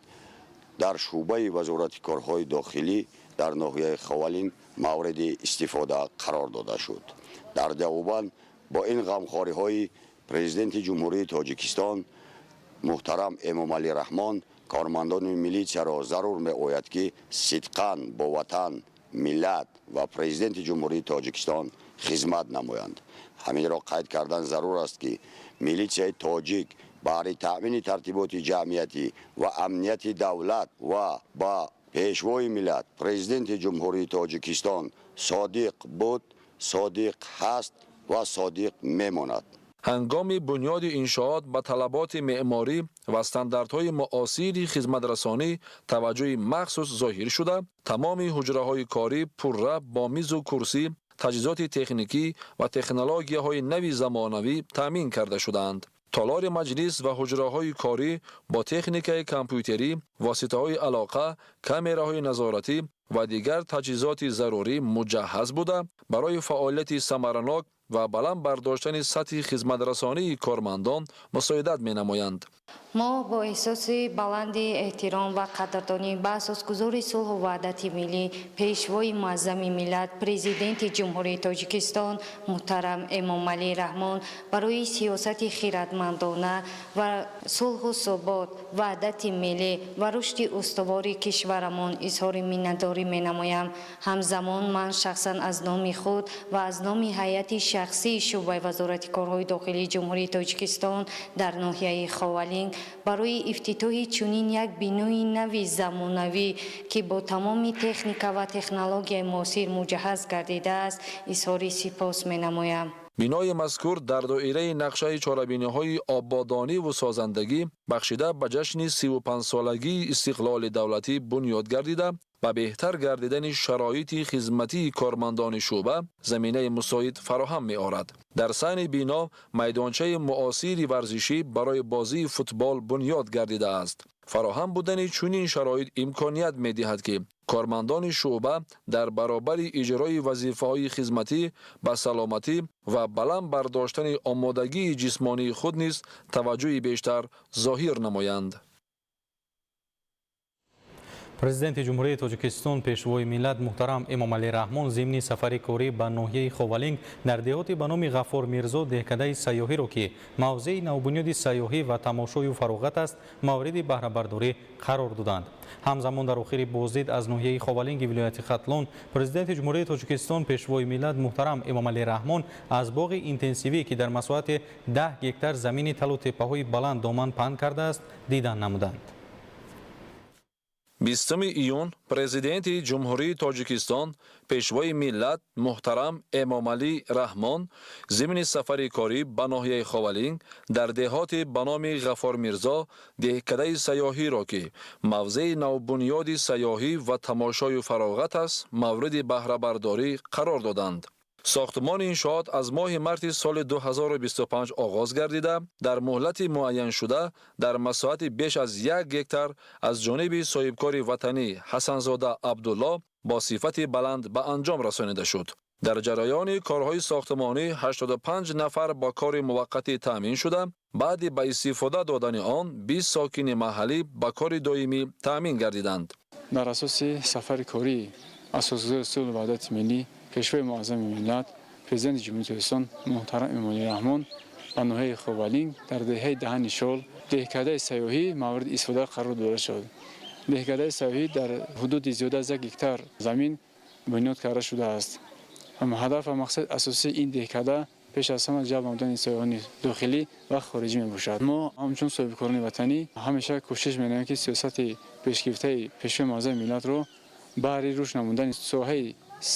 Speaker 21: дар шӯъбаи Вазорати корҳои дохилӣ дар ноҳияи Ховалинг мавриди истифода қарор дода шуд. Дар ҷавобан бо ин ғамхориҳои Президенти Ҷумҳурии Тоҷикистон муҳтарам Эмомалӣ Раҳмон кормандони милитсияро зарур меояд, ки сидқан бо ватан, миллат ва Президенти Ҷумҳурии Тоҷикистон хизмат намоянд. Ҳаминро қайд кардан зарур аст, ки милитсияи тоҷик баҳри таъмини тартиботи ҷамъиятӣ ва амнияти давлат ва ба Пешвои миллат, Президенти Ҷумҳурии Тоҷикистон содиқ буд, содиқ ҳаст ва содиқ мемонад.
Speaker 20: Ҳангоми бунёди иншоот ба талаботи меъморӣ ва стандартҳои муосири хизматрасонӣ таваҷҷӯҳи махсус зоҳир шуда, тамоми ҳуҷраҳои корӣ пурра бо мизу курсӣ, таҷҳизоти техникӣ ва технологияҳои нави замонавӣ таъмин карда шудаанд. Толори маҷлис ва ҳуҷраҳои корӣ бо техникаи компютерӣ, воситаҳои алоқа, камераҳои назоратӣ ва дигар таҷҳизоти зарурӣ муҷаҳҳаз буда, барои фаъолияти самаранок ва баланд бардоштани сатҳи хизматрасонии кормандон мусоидат менамоянд.
Speaker 1: Мо бо эҳсоси баланди эҳтиром ва қадрдонӣ ба асосгузори сулҳу ваҳдати миллӣ, Пешвои муаззами миллат, Президенти Ҷумҳурии Тоҷикистон муҳтарам Эмомалӣ Раҳмон барои сиёсати хиратмандона ва сулҳу субот, ваҳдати миллӣ ва рушди устувори кишварамон изҳори миннатдорӣ менамоям. Ҳамзамон ман шахсан аз номи худ ва аз номи ҳайати шахсии шӯъбаи Вазорати корҳои дохилии Ҷумҳурии Тоҷикистон дар ноҳияи Ховалинг барои ифтитоҳи чунин як бинои нави замонавӣ, ки бо тамоми техника ва технологияи муосир муҷаҳҳаз гардидааст, изҳори сипос менамоям.
Speaker 20: Бинои мазкур дар доираи нақшаи чорабиниҳои ободониву созандагӣ бахшида ба ҷашни 35-солагии истиқлоли давлатӣ бунёд гардида, ба беҳтар гардидани шароити хизматии кормандони шӯъба заминаи мусоид фароҳам меорад. Дар саҳни бино майдончаи муосири варзишӣ барои бозии футбол бунёд гардидааст. Фароҳам будани чунин шароит имконият медиҳад, ки кормандони шӯъба дар баробари иҷрои вазифаҳои хизматӣ ба саломатӣ ва баланд бардоштани омодагии ҷисмонии худ низ таваҷҷӯҳи бештар зоҳир намоянд.
Speaker 7: Президенти Ҷумҳурии Тоҷикистон, Пешвои миллат муҳтарам Эмомалӣ Раҳмон зимни сафари корӣ ба ноҳияи Ховалинг дар деҳоти ба номи Ғаффор Мирзо деҳкадаи сайёҳиро, ки мавзеи навбунёди сайёҳӣ ва тамошою фароғат аст, мавриди баҳрабардорӣ қарор доданд. Ҳамзамон дар охири боздид аз ноҳияи Ховалинги вилояти Хатлон Президенти Ҷумҳурии Тоҷикистон, Пешвои миллат муҳтарам Эмомалӣ Раҳмон аз боғи интенсивӣ, ки дар масоҳати 10 гектар замини талу теппаҳои баланд доман паҳн кардааст, дидан намуданд.
Speaker 20: 20 июн Президенти Ҷумҳурии Тоҷикистон, Пешвои миллат муҳтарам Эмомалӣ Раҳмон зимни сафари корӣ ба ноҳияи Ховалинг дар деҳоти ба номи Ғаффор Мирзо деҳкадаи сайёҳиро, ки мавзеи навбунёди сайёҳӣ ва тамошою фароғат аст, мавриди баҳрабардорӣ қарор доданд. Сохтмони иншоот аз моҳи марти соли 2025 оғоз гардида, дар муҳлати муайяншуда дар масоҳати беш аз 1 гектар аз ҷониби соҳибкори ватанӣ Ҳасанзода Абдулло бо сифати баланд ба анҷом расонида шуд. Дар ҷараёни корҳои сохтмонӣ 85 нафар бо кори муваққатӣ таъмин шуда, баъди ба истифода додани он 20 сокини маҳаллӣ ба кори доимӣ таъмин гардиданд.
Speaker 22: Дар асоси сафари кории Асосгузори сулҳу ваҳдати миллӣ, Пешвои муаззами миллат, Президенти Ҷумҳурии Тоҷикистон муҳтарам Эмомалӣ Раҳмон ба ноҳияи Ховалинг дар деҳаи Даҳани Шол деҳкадаи сайёҳӣ мавриди истифода қарор дода шуд. Деҳкадаи сайёҳӣ дар ҳудуди зиёда аз 1 гектар замин бунёд карда шудааст. Ҳадаф ва мақсади асосии ин деҳкада пеш аз ҳама ҷалб намудани сайёҳони дохилӣ ва хориҷӣ мебошад. Мо ҳамчун соҳибкорони ватанӣ ҳамеша кӯшиш менамоем, ки сиёсати пешгирифтаи Пешвои муаззами миллатро баҳри рушд намудани соҳаи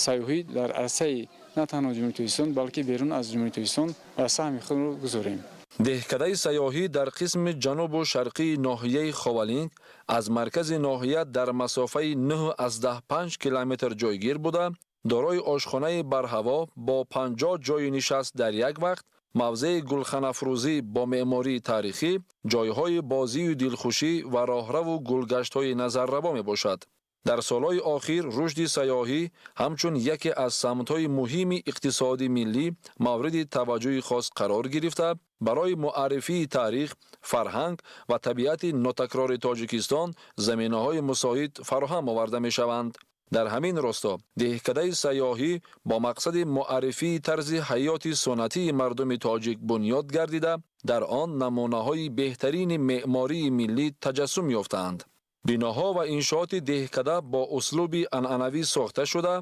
Speaker 22: сайёҳӣ дар арсаи на танҳо Ҷумҳурии Тоҷикистон, балки берун аз Ҷумҳурии Тоҷикистон ва саҳми худро гузорем.
Speaker 20: Деҳкадаи сайёҳӣ дар қисми ҷанубу шарқии ноҳияи Ховалинг аз маркази ноҳия дар масофаи 9,5 километр ҷойгир буда, дорои ошхонаи барҳаво бо 50 ҷойи нишаст дар як вақт, мавзеи гулханафрӯзӣ бо меъмории таърихӣ, ҷойҳои бозию дилхушӣ ва роҳраву гулгаштҳои назаррабо мебошад. Дар солҳои охир рушди сайёҳӣ ҳамчун яке аз самтҳои муҳими иқтисоди миллӣ мавриди таваҷҷӯҳи хос қарор гирифта, барои муаррифии таърих, фарҳанг ва табиати нотакрори Тоҷикистон заминаҳои мусоид фароҳам оварда мешаванд. Дар ҳамин росто деҳкадаи сайёҳӣ бо мақсади муаррифии тарзи ҳаёти суннатии мардуми тоҷик бунёд гардида, дар он намунаҳои беҳтарини меъмории миллӣ таҷассум ёфтаанд. Биноҳо ва иншооти деҳкада бо услуби анъанавӣ сохта шуда,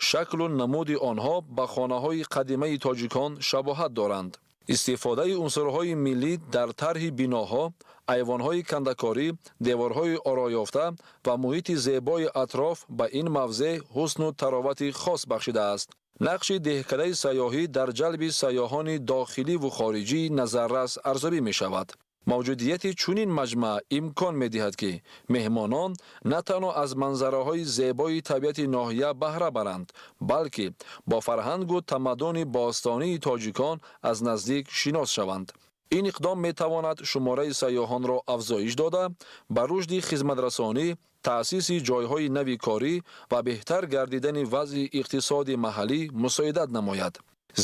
Speaker 20: шаклу намуди онҳо ба хонаҳои қадимаи тоҷикон шабоҳат доранд. Истифодаи унсурҳои миллӣ дар тарҳи биноҳо, айвонҳои кандакорӣ, деворҳои ороёфта ва муҳити зебои атроф ба ин мавзеъ ҳусну таровати хос бахшидааст. Нақши деҳкадаи сайёҳӣ дар ҷалби сайёҳони дохиливу хориҷӣ назаррас арзёбӣ мешавад. Мавҷудияти чунин маҷмаъ имкон медиҳад, ки меҳмонон на танҳо аз манзараҳои зебои табиати ноҳия баҳра баранд, балки бо фарҳангу тамаддуни бостонии тоҷикон аз наздик шинос шаванд. Ин иқдом метавонад шумораи сайёҳонро афзоиш дода, ба рушди хизматрасонӣ, таъсиси ҷойҳои нави корӣ ва беҳтар гардидани вазъи иқтисоди маҳаллӣ мусоидат намояд.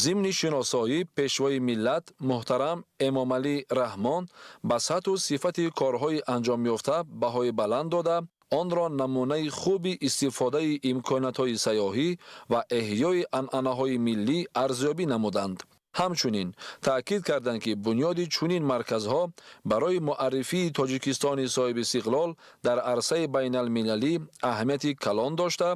Speaker 20: Зимни шиносоӣ Пешвои миллат муҳтарам Эмомалӣ Раҳмон ба сатҳу сифати корҳои анҷомёфта баҳои баланд дода, онро намунаи хуби истифодаи имкониятҳои сайёҳӣ ва эҳёи анъанаҳои миллӣ арзёбӣ намуданд. Ҳамчунин таъкид карданд, ки бунёди чунин марказҳо барои муаррифии Тоҷикистони соҳибистиқлол дар арсаи байналмилалӣ аҳамияти калон дошта,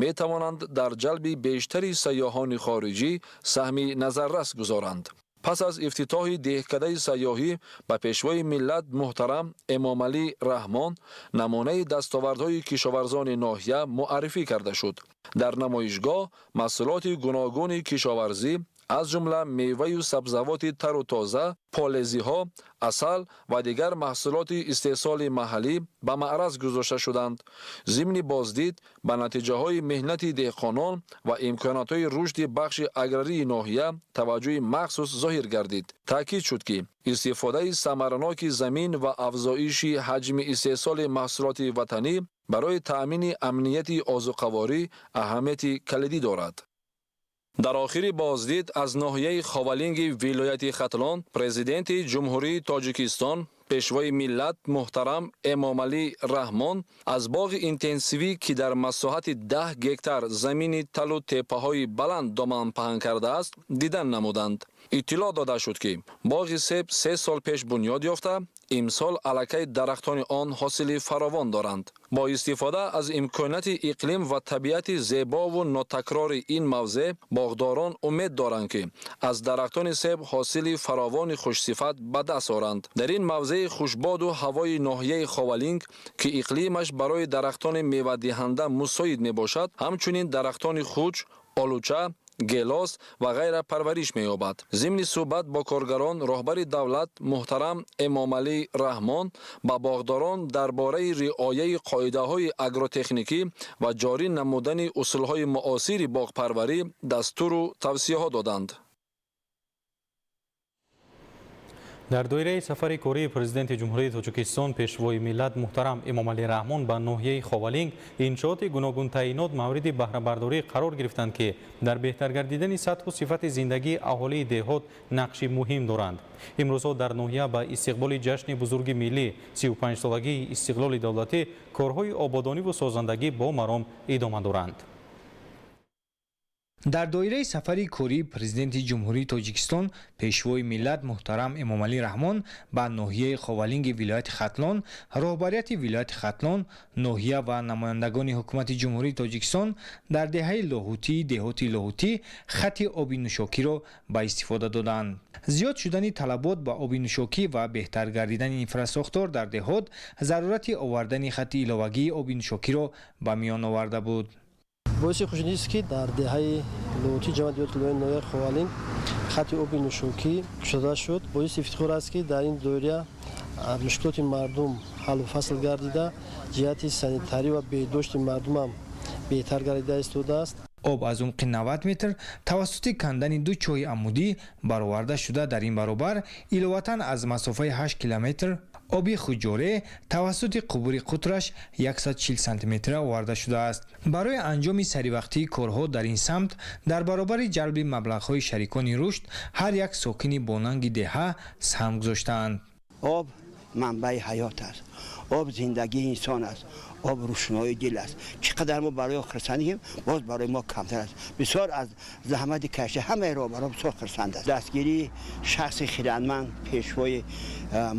Speaker 20: метавонанд дар ҷалби бештари сайёҳони хориҷӣ саҳми назаррас гузоранд. Пас аз ифтитоҳи деҳкадаи сайёҳӣ ба Пешвои миллат муҳтарам Эмомалӣ Раҳмон намунаи дастовардҳои кишоварзони ноҳия муаррифӣ карда шуд. Дар намоишгоҳ маҳсулоти гуногуни кишоварзӣ, аз ҷумла меваю сабзавоти тару тоза, полезиҳо, асал ва дигар маҳсулоти истеҳсоли маҳаллӣ ба маъраз гузошта шуданд. Зимни боздид ба натиҷаҳои меҳнати деҳқонон ва имкониятҳои рушди бахши аграрии ноҳия таваҷҷӯҳи махсус зоҳир гардид. Таъкид шуд, ки истифодаи самараноки замин ва афзоиши ҳаҷми истеҳсоли маҳсулоти ватанӣ барои таъмини амнияти озуқаворӣ аҳамияти калидӣ дорад. Дар охири боздид аз ноҳияи Ховалинги вилояти Хатлон Президенти Ҷумҳурии Тоҷикистон, Пешвои миллат муҳтарам Эмомалӣ Раҳмон аз боғи интенсивӣ, ки дар масоҳати 10 гектар замини талу теппаҳои баланд доман паҳн кардааст, дидан намуданд. Иттилоъ дода шуд, ки боғи себ 3 сол пеш бунёд ёфта, имсол аллакай дарахтони он ҳосили фаровон доранд. Бо истифода аз имконияти иқлим ва табиати зебову нотакрори ин мавзеъ боғдорон умед доранд, ки аз дарахтони себ ҳосили фаровони хушсифат ба даст оранд. Дар ин мавзеи хушбоду ҳавои ноҳияи Ховалинг, ки иқлимаш барои дарахтони мевадиҳанда мусоид мебошад, ҳамчунин дарахтони хуч, олуча, гелос ва ғайра парвариш меёбад. Зимни суҳбат бо коргарон роҳбари давлат муҳтарам Эмомалӣ Раҳмон ба боғдорон дар бораи риояи қоидаҳои агротехникӣ ва ҷорӣ намудани усулҳои муосири боғпарварӣ дастуру тавсияҳо доданд.
Speaker 7: Дар доираи сафари кории Президенти Ҷумҳурии Тоҷикистон, Пешвои миллат муҳтарам Эмомалӣ Раҳмон ба ноҳияи Ховалинг иншооти гуногунтаъинот мавриди баҳрабардорӣ қарор гирифтанд, ки дар беҳтар гардидани сатҳу сифати зиндагии аҳолии деҳот нақши муҳим доранд. Имрӯзҳо дар ноҳия ба истиқболи ҷашни бузурги миллӣ 35-солагии истиқлоли давлатӣ корҳои ободониву созандагӣ бо маром идома доранд.
Speaker 2: Дар доираи сафари кории Президенти Ҷумҳурии Тоҷикистон, Пешвои миллат муҳтарам Эмомалӣ Раҳмон ба ноҳияи Ховалинги вилояти Хатлон, роҳбарияти вилояти Хатлон, ноҳия ва намояндагони ҳукумати Ҷумҳурии Тоҷикистон дар деҳаи Лоҳутии деҳоти Лоҳутӣ хати оби нӯшокиро ба истифода доданд. Зиёд шудани талабот ба оби нӯшокӣ ва беҳтар гардидани инфрасохтор дар деҳот зарурати овардани хати иловагии оби нӯшокиро ба миён оварда буд.
Speaker 5: Боиси хушнудист, ки дар деҳаи Лоҳутӣ ҷамъияти деҳоти Лоҳияи ноҳияи Ховалинг хати оби нӯшокӣ кушода шуд. Боиси ифтихор аст, ки дар ин доира мушкилоти мардум ҳаллу фасл гардида, ҷиҳати санитарӣ ва беҳдошти мардумам беҳтар гардида истодааст.
Speaker 2: Об аз умқи 90 метр тавассути кандани ду чоҳи амудӣ бароварда шуда, дар ин баробар иловатан аз масофаи 8 километр оби хуҷоре тавассути қубури қутраш 140 сантиметра оварда шудааст. Барои анҷоми саривақтии корҳо дар ин самт дар баробари ҷалби маблағҳои шарикони рушд ҳар як сокини бонанги деҳа саҳм гузоштаанд.
Speaker 23: Об манбаи ҳаёт аст, об зиндагии инсон аст, об рӯшноии дил аст. Чӣ қадар мо барои хурсандем, боз барои мо камтар аст. Бисёр аз заҳмати кашида ҳамаи роҳбарон бисёр хурсанд аст. Дастгирии шахси хирадманд, Пешвои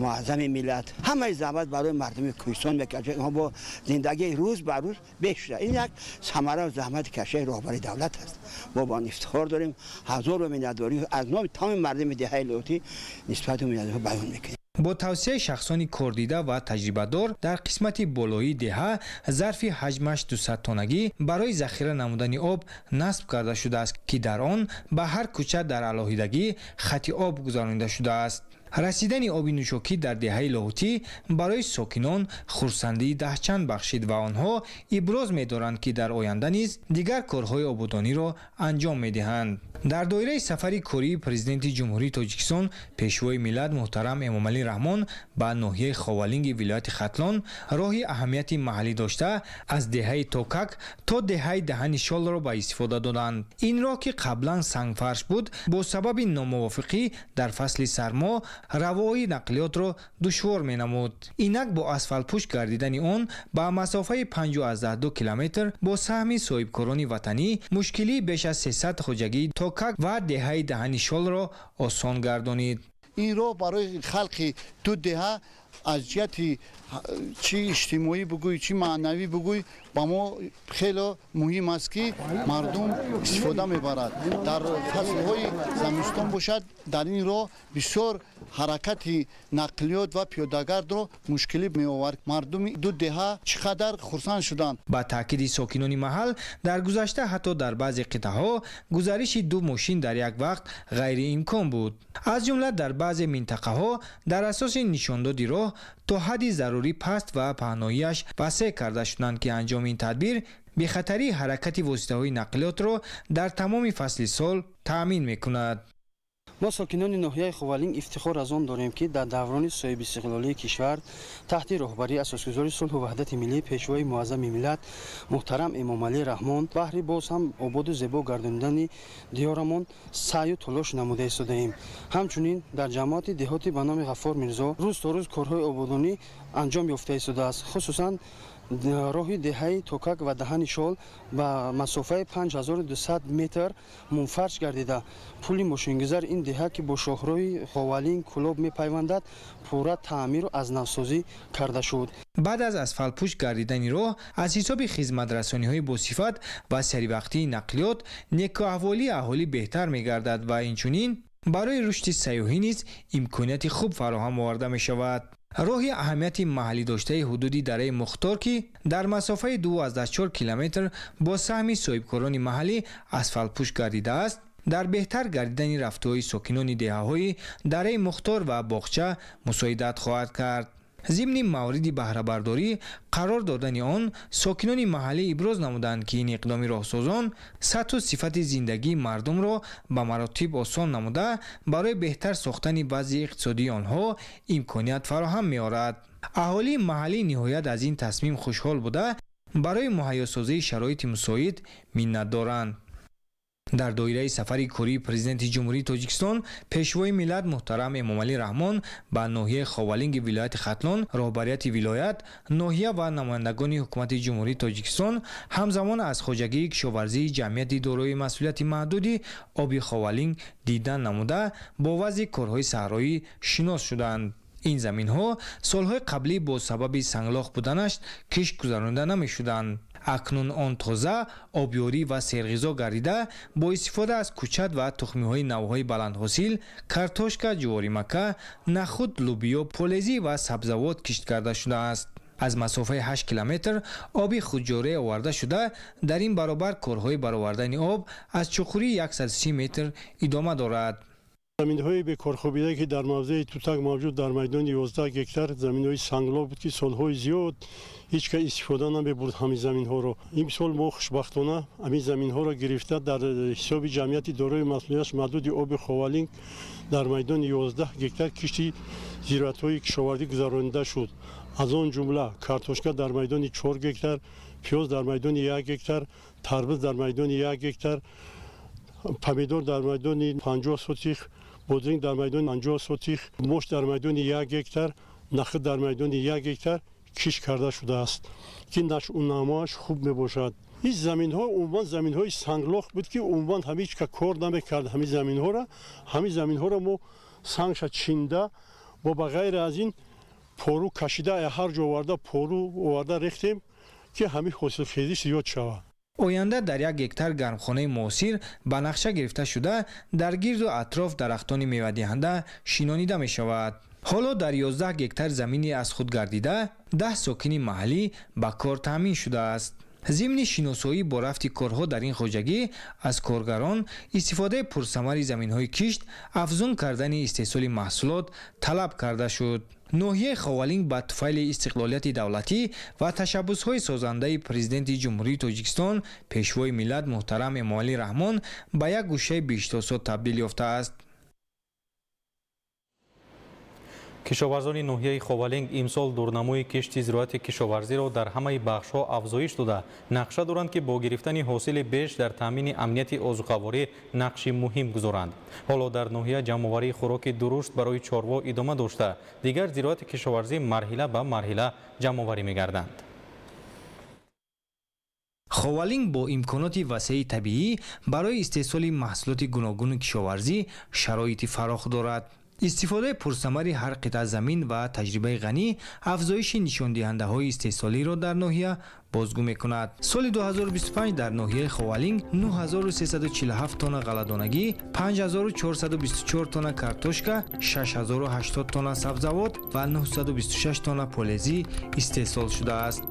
Speaker 23: муаззами миллат, ҳамаи заҳмат барои мардуми кӯҳистон мекашад. Онҳо бо зиндагии рӯз ба рӯз беҳ шуда. Ин як самара заҳмати кашидаи роҳбари давлат аст. Мо ба он ифтихор дорем. Ҳазору миннатдорӣ аз номи тамоми мардуми деҳаи Лоҳутӣ нисбати миннатдорӣ баён мекунем.
Speaker 2: Бо тавсияи шахсони кордида ва таҷрибадор дар қисмати болоии деҳа зарфи ҳаҷмаш 200 тоннагӣ барои захира намудани об насб карда шудааст, ки дар он ба ҳар кӯча дар алоҳидагӣ хати об гузаронида шудааст. Расидани оби нӯшокӣ дар деҳаи Лоҳутӣ барои сокинон хурсандии даҳчанд бахшид ва онҳо иброз медоранд, ки дар оянда низ дигар корҳои ободониро анҷом медиҳанд. Дар доираи сафари кории Президенти Ҷумҳурии Тоҷикистон, Пешвои миллат муҳтарам Эмомалӣ Раҳмон ба ноҳияи Ховалинги вилояти Хатлон роҳи аҳамияти маҳаллӣ дошта аз деҳаи Токак то деҳаи Даҳани Шолро ба истифода доданд. Ин роҳ, ки қаблан сангфарш буд, бо сабаби номувофиқӣ дар фасли сармо равои нақлиётро душвор менамуд. Инак бо асфалтпӯш гардидани он ба масофаи 5,2 километр бо саҳми соҳибкорони ватанӣ мушкилии беш аз 300 хоҷагии Токак ва деҳаи Даҳани Шолро осон гардонид.
Speaker 6: Ин роҳ барои халқи ду деҳа аз ҷиҳати чӣ иҷтимоӣ бугӯй, чӣ маънавӣ бугӯй, ба мо хеле муҳим аст, ки мардум истифода мебарад. Дар фаслҳои замистон бошад, дар ин роҳ бисёр ҳаракати нақлиёт ва пиёдагардро мушкилӣ меовард. Мардуми ду деҳа чӣ қадар хурсанд шуданд.
Speaker 2: Ба таъкиди сокинони маҳал, дар гузашта ҳатто дар баъзе қитъаҳо гузариши ду мошин дар як вақт ғайриимкон буд. Аз ҷумла дар баъзе минтақаҳо дар асоси нишондоди роҳ то ҳадди зарурӣ паст ва паҳноияш васеъ карда шуданд, ки анҷоми ин тадбир бехатарии ҳаракати воситаҳои нақлиётро дар тамоми фасли сол таъмин мекунад.
Speaker 9: Мо, сокинони ноҳияи Ховалинг, ифтихор аз он дорем, ки дар даврони соҳибистиқлолии кишвар таҳти роҳбарии Асосгузори сулҳу ваҳдати миллӣ, Пешвои муаззами миллат муҳтарам Эмомалӣ Раҳмон баҳри боз ҳам ободу зебо гардонидани диёрамон саъю талош намуда истодаем. Ҳамчунин дар ҷамоати деҳоти ба номи Ғаффор Мирзо рӯз то рӯз корҳои ободонӣ анҷом ёфта истодааст. Хусусан роҳи деҳаи Токак ва Даҳани Шол ба масофаи 5200 метр мунфарш гардида, пули мошингузар ин деҳа, ки бо шоҳроҳи Ховалинг Кӯлоб мепайвандад, пурра таъмиру аз навсозӣ карда шуд.
Speaker 2: Баъд аз асфалтпӯш гардидани роҳ аз ҳисоби хизматрасониҳои босифат ва саривақтии нақлиёт некӯаҳволии аҳолӣ беҳтар мегардад ва инчунин барои рушди сайёҳӣ низ имконияти хуб фароҳам оварда мешавад. Роҳи аҳамияти маҳаллӣ доштаи ҳудуди дараи Мухтор, ки дар масофаи 2,4 километр бо саҳми соҳибкорони маҳаллӣ асфалтпӯш гардидааст, дар беҳтар гардидани рафтуои сокинони деҳаҳои дараи Мухтор ва Боғча мусоидат хоҳад кард. Зимни мавриди баҳрабардорӣ қарор додани он сокинони маҳаллӣ иброз намуданд, ки ин иқдоми роҳсозон сатҳу сифати зиндагии мардумро ба маротиб осон намуда, барои беҳтар сохтани вазъи иқтисодии онҳо имконият фароҳам меорад. Аҳолии маҳаллӣ ниҳоят аз ин тасмим хушҳол буда, барои муҳайёсозии шароити мусоид миннатдоранд. Дар доираи сафари кории Президенти Ҷумҳурии Тоҷикистон, Пешвои миллат муҳтарам Эмомалӣ Раҳмон ба ноҳияи Ховалинги вилояти Хатлон роҳбарияти вилоят, ноҳия ва намояндагони Ҳукумати Ҷумҳурии Тоҷикистон ҳамзамон аз хоҷагии кишоварзии ҷамъияти дорои масъулияти маҳдуди оби Ховалинг дидан намуда, бо вазъи корҳои саҳроӣ шинос шуданд. Ин заминҳо солҳои қаблӣ бо сабаби санглох буданаш кишт гузаронида намешуданд. Акнун он тоза обёрӣ ва серғизо гардида, бо истифода аз кӯчат ва тухмиҳои навъҳои баландҳосил картошка, ҷуворимакка, нахуд, лӯбиё, полезӣ ва сабзавот кишт карда шудааст. Аз масофаи 8 километр оби худҷорӣ оварда шуда, дар ин баробар корҳои баровардани об аз чуқурии 130 метр идома дорад.
Speaker 10: Заминҳои бекорхобида, ки дар мавзеи Тутак мавҷуд, дар майдони 11 гектар заминҳои санглох буд, ки солҳои зиёд ҳеҷ кас истифода намебурд ҳамин заминҳоро. Имсол мо хушбахтона ҳамин заминҳоро гирифта, дар ҳисоби ҷамъияти дорои масъулияташ маҳдуди оби Ховалинг дар майдони 11 гектар кишти зироатҳои кишовардӣ гузаронида шуд. Аз он ҷумла картошка дар майдони 4 гектар, пиёз дар майдони 1 гектар, тарбуз дар майдони 1 гектар, помидор дар майдони 50 сотих, бодринг дар майдони 50 сотих, мош дар майдони 1 гектар, нахӯд дар майдони 1 гектар кишт карда шудааст, ки нашъунамоаш хуб мебошад. Ин заминҳо умуман заминҳои санглох буд, ки умуман ҳеҷ ка кор намекард ҳамин заминҳоро. Ҳамин заминҳоро мо сангша чинда, бо ба ғайр аз ин пору кашида, ҳар ҷо оварда пору оварда рехтем, ки ҳамин ҳосилхезиш зиёд шавад.
Speaker 2: Оянда дар 1 гектар гармхонаи муосир ба нақша гирифта шуда, дар гирду атроф дарахтони мевадиҳанда шинонида мешавад. Ҳоло дар 11 гектар замини аз худ гардида 10 сокини маҳаллӣ ба кор таъмин шудааст. Зимни шиносоӣ бо рафти корҳо дар ин хоҷагӣ аз коргарон истифодаи пурсамари заминҳои кишт, афзун кардани истеҳсоли маҳсулот талаб карда шуд. Ноҳияи Ховалинг ба туфайли истиқлолияти давлатӣ ва ташаббусҳои созандаи Президенти Ҷумҳурии Тоҷикистон, Пешвои миллат муҳтарам Эмомалӣ Раҳмон ба як гӯшаи биҳиштосо табдил ёфтааст.
Speaker 7: Кишоварзони ноҳияи Ховалинг имсол дурнамои кишти зироати кишоварзиро дар ҳамаи бахшҳо афзоиш дода, нақша доранд, ки бо гирифтани ҳосили беш дар таъмини амнияти озуқаворӣ нақши муҳим гузоранд. Ҳоло дар ноҳия ҷамъоварии хӯроки дурушт барои чорво идома дошта, дигар зироати кишоварзӣ марҳила ба марҳила ҷамъоварӣ мегарданд.
Speaker 2: Ховалинг бо имконоти васеи табиӣ барои истеҳсоли маҳсулоти гуногуни кишоварзӣ шароити фарох дорад. Истифодаи пурсамари ҳар қитъа замин ва таҷрибаи ғанӣ афзоиши нишондиҳандаҳои истеҳсолиро дар ноҳия бозгӯ мекунад. Соли 2025 дар ноҳияи Ховалинг 9347 тонна ғалладонагӣ, 5424 тонна картошка, 6080 тонна сабзавот ва 926 тонна полезӣ истеҳсол шудааст.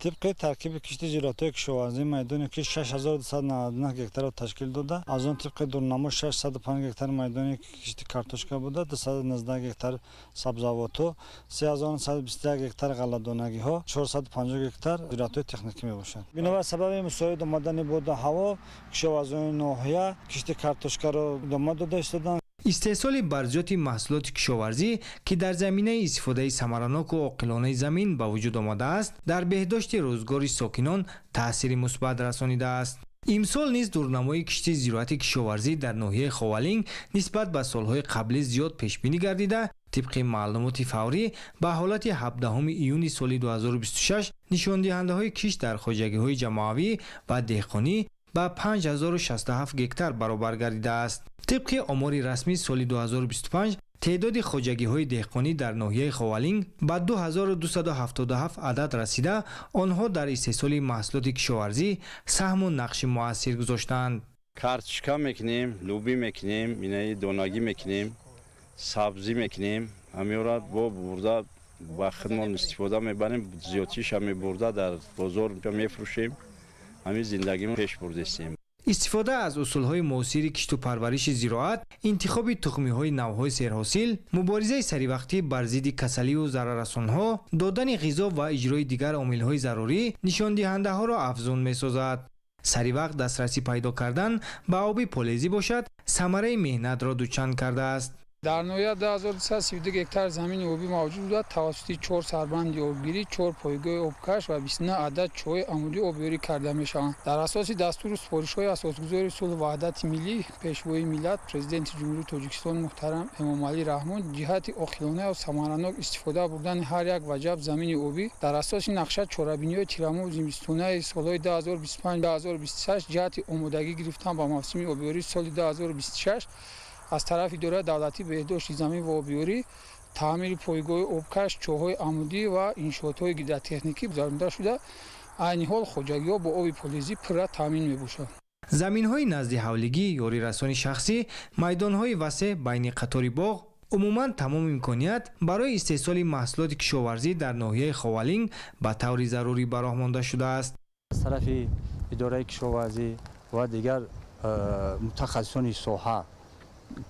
Speaker 11: Тибқи таркиби кишти зироатҳои кишоварзӣ майдони кишт 6299 гектарро ташкил дода, аз он тибқи дурнамо 605 гектар майдони кишти картошка буда, 219 гектар сабзавотҳо, 3121 гектар ғалладонагиҳо, 450 гектар зироатҳои техникӣ мебошанд. Бинобар сабаби мусоид омадани боду ҳаво кишоварзони ноҳия кишти картошкаро идома дода истоданд.
Speaker 2: Истеҳсоли барзиёти маҳсулоти кишоварзӣ, ки дар заминаи истифодаи самараноку оқилонаи замин ба вуҷуд омадааст, дар беҳдошти рӯзгори сокинон таъсири мусбат расонидааст. Имсол низ дурнамои кишти зироати кишоварзӣ дар ноҳияи Ховалинг нисбат ба солҳои қаблӣ зиёд пешбинӣ гардида, тибқи маълумоти фаврӣ ба ҳолати 17 июни соли 2026 нишондиҳандаҳои кишт дар хоҷагиҳои ҷамоавӣ ва деҳқонӣ ба 5067 гектар баробар гардидааст. Тибқи омори расмӣ соли 2025 теъдоди хоҷагиҳои деҳқонӣ дар ноҳияи Ховалинг ба 2277 адад расида, онҳо дар истеҳсоли маҳсулоти кишоварзӣ саҳму нақши муассир гузоштаанд.
Speaker 12: Картошка мекунем, лӯбӣ мекунем, инаи донагӣ мекунем, сабзӣ мекунем, ҳамеора бо бурда ба худмон истифода мебарем, зиёдтиша мебурда дар бозор мефурӯшем, ҳамин зиндагимо пеш бурдестем.
Speaker 2: Истифода аз усулҳои муосири кишту парвариши зироат, интихоби тухмиҳои навъҳои серҳосил, муборизаи саривақтӣ бар зидди касалию зараррасонҳо, додани ғизо ва иҷрои дигар омилҳои зарурӣ нишондиҳандаҳоро афзун месозад. Саривақт дастрасӣ пайдо кардан ба оби полезӣ бошад, самараи меҳнатро дучанд кардааст.
Speaker 13: Дар ноҳия 2232 гектар замини обӣ мавҷуд буда, тавассути 4 сарбанди обгирӣ, 4 пойгоҳи обкаш ва 29 адад чоҳи амудӣ обёрӣ карда мешаванд. Дар асоси дастуру супоришҳои асосгузори сулҳу ваҳдати миллӣ, Пешвои миллат, Президенти Ҷумҳурии Тоҷикистон муҳтарам Эмомалӣ Раҳмон ҷиҳати оқилона ва самаранок истифода бурдани ҳар як ваҷаб замини обӣ дар асоси нақша чорабиниҳои тирамоҳу зимистонаи солҳои 2025-2026 ҷиҳати омодагӣ гирифтан ба мавсими обёрии соли 2026 аз тарафи идораи давлатии беҳдошти замин ва обёрӣ таъмири пойгоҳи обкаш, чоҳҳои амудӣ ва иншоотҳои гидротехникӣ гузаронида шуда, айни ҳол хоҷагиҳо бо оби полезӣ пурра таъмин мебошанд.
Speaker 2: Заминҳои назди ҳавлигӣ, ёрирасони шахсӣ, майдонҳои васеъ байни қатори боғ, умуман тамом имконият барои истеҳсоли маҳсулоти кишоварзӣ дар ноҳияи Ховалинг ба таври зарурӣ ба роҳ монда шудааст.
Speaker 24: Аз тарафи идораи кишоварзӣ ва дигар мутахассисони соҳа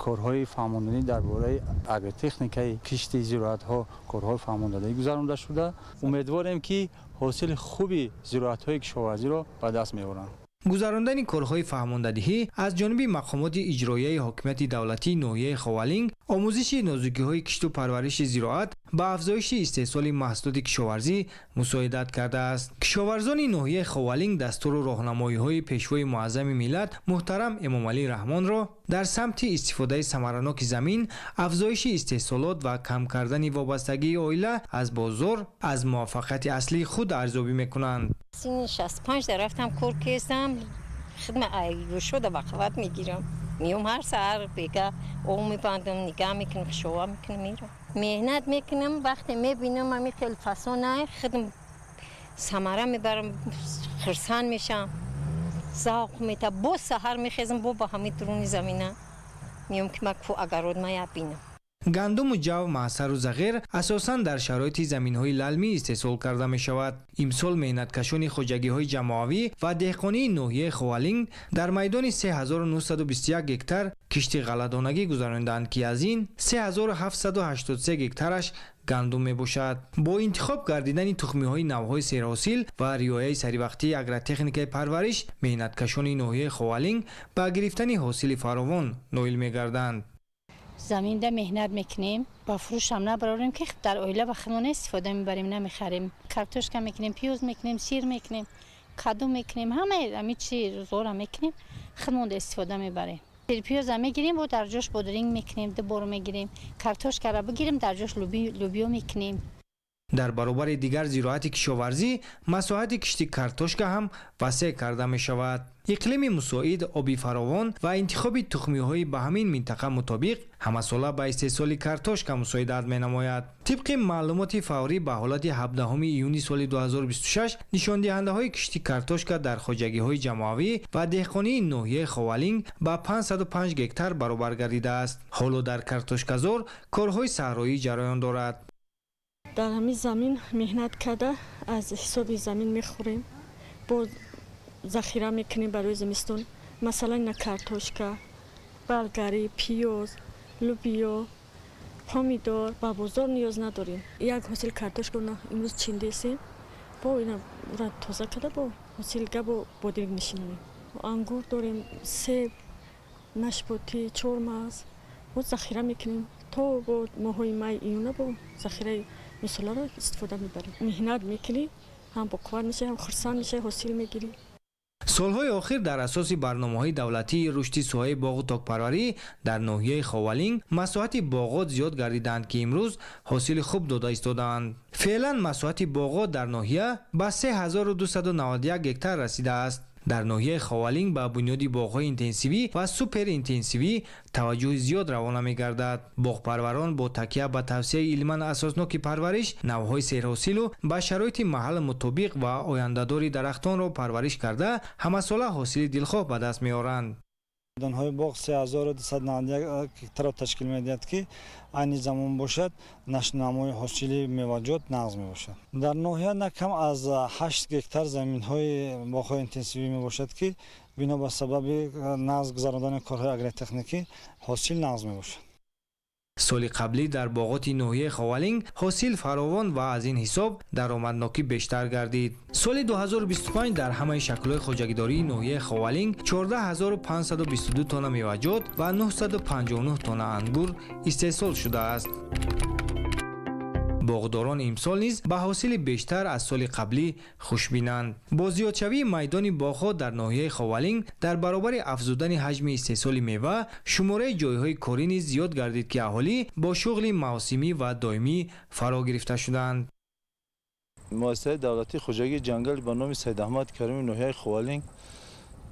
Speaker 24: корҳои фаҳмондонӣ дар бораи агротехникаи кишти зироатҳо корҳои фаҳмондонӣ гузаронида шуда, умедворем, ки ҳосили хуби зироатҳои кишоварзиро ба даст меоранд.
Speaker 2: Гузарондани корҳои фаҳмондадиҳӣ аз ҷониби мақомоти иҷроияи ҳокимияти давлатии ноҳияи Ховалинг, омӯзиши нозукиҳои кишту парвариши зироат ба афзоиши истеҳсоли маҳсулоти кишоварзӣ мусоидат кардааст. Кишоварзони ноҳияи Ховалинг дастуру роҳнамоиҳои Пешвои муаззами миллат муҳтарам Эмомалӣ Раҳмонро дар самти истифодаи самараноки замин, афзоиши истеҳсолот ва кам кардани вобастагии оила аз бозор аз муваффақияти аслии худ арзёбӣ мекунанд.
Speaker 25: Синни 65 да рафтам, кор кестам, хидма айгӯшода ба қувват мегирам. Миём ҳар саҳар бега об мебандам, нигаҳ мекунам, хушова мекунам, мерам. Меҳнат мекунам, вақте мебинам ами хел фасона, худам самара мебарам, хурсанд мешавам, завқ мета. Боз саҳар мехезам, бо ба ҳамин дуруни замина миём, ки ма ку агарод ма я бинам.
Speaker 2: Гандуму ҷав, маъсару зағир асосан дар шароити заминҳои лалмӣ истеҳсол карда мешавад. Имсол меҳнаткашони хоҷагиҳои ҷамоавӣ ва деҳқонии ноҳияи Ховалинг дар майдони 3921 гектар кишти ғалладонагӣ гузаронидаанд, ки аз ин 3783 гектараш гандум мебошад. Бо интихоб гардидани тухмиҳои навъҳои серҳосил ва риояи саривақтии агротехникаи парвариш, меҳнаткашони ноҳияи Ховалинг ба гирифтани ҳосили фаровон ноил мегарданд.
Speaker 8: Заминда меҳнат мекунем, ба фурӯшам набарорем, ки дар оила ба худмон истифода мебарем, намехарем. Картошка мекунем, пиёз мекунем, сир мекунем, каду мекунем, ҳамаи ҳами чи рӯзғора мекунем, худмонда истифода мебарем. Пиёза мегирем, бо дар ҷош бодринг мекунем, ду бор мегирем. Картошкара бигирем, дар ҷош лӯбиё мекунем.
Speaker 2: Дар баробари дигар зироати кишоварзӣ масоҳати кишти картошка ҳам васеъ карда мешавад. Иқлими мусоид, оби фаровон ва интихоби тухмиҳои ба ҳамин минтақа мутобиқ ҳамасола ба истеҳсоли картошка мусоидат менамояд. Тибқи маълумоти фаврӣ ба ҳолати 17 июни соли 2026, нишондиҳандаҳои кишти картошка дар хоҷагиҳои ҷамоавӣ ва деҳқонии ноҳияи Ховалинг ба 505 гектар баробар гардидааст. Ҳоло дар картошказор корҳои саҳроӣ ҷараён дорад.
Speaker 14: Дар ҳамин замин меҳнат карда, аз ҳисоби замин мехӯрем, бо захира мекунем барои зимистон. Масалан, ина картошка, балгарӣ, пиёз, лӯбиё, помидор. Ба бозор ниёз надорем. Як ҳосил картошка имрӯз чиндесем, бо ина тоза карда, бо ҳосилга бо бодринг мешинонем. Ангур дорем, себ, нашпотӣ, чормағз бо захира мекунем то бо моҳҳои май, июна бо захираи мисоларо истифода мебарем. Меҳнат мекунӣ, ҳам боқувват мешавӣ, ҳам хурсанд мешавӣ, ҳосил мегирӣ.
Speaker 2: Солҳои охир дар асоси барномаҳои давлатии рушди соҳаи боғу токпарварӣ дар ноҳияи Ховалинг масоҳати боғот зиёд гардидаанд, ки имрӯз ҳосили хуб дода истодаанд. Феълан масоҳати боғот дар ноҳия ба 3291 гектар расидааст. Дар ноҳияи Ховалинг ба бунёди боғҳои интенсивӣ ва суперинтенсивӣ таваҷҷӯҳи зиёд равона мегардад. Боғпарварон бо такя ба тавсияи илман асосноки парвариш, навъҳои серҳосилу ба шароити маҳал мутобиқ ва ояндадори дарахтонро парвариш карда, ҳамасола ҳосили дилхоҳ ба даст меоранд.
Speaker 11: Майдонҳои боғ 3291 гектарро ташкил медиҳад, ки айни замон бошад, нашъунамои ҳосили меваҷот нағз мебошад. Дар ноҳия на кам аз 8 гектар заминҳои боғҳои интенсивӣ мебошад, ки бино ба сабаби нағз гузарондани корҳои агротехникӣ ҳосил нағз мебошад.
Speaker 2: Соли қаблӣ дар боғоти ноҳияи Ховалинг ҳосил фаровон ва аз ин ҳисоб даромаднокӣ бештар гардид. Соли 2025 дар ҳамаи шаклҳои хоҷагидории ноҳияи Ховалинг 14522 тонна меваҷот ва 959 тонна ангур истеҳсол шудааст. Боғдорон имсол низ ба ҳосили бештар аз соли қаблӣ хушбинанд. Бо зиёдшавии майдони боғҳо дар ноҳияи Ховалинг дар баробари афзудани ҳаҷми истеҳсоли мева, шумораи ҷойҳои корӣ низ зиёд гардид, ки аҳолӣ бо шуғли мавсимӣ ва доимӣ фаро гирифта шуданд.
Speaker 15: Муассисаи давлатии хоҷагии ҷангал ба номи Саидаҳмад Карими ноҳияи Ховалинг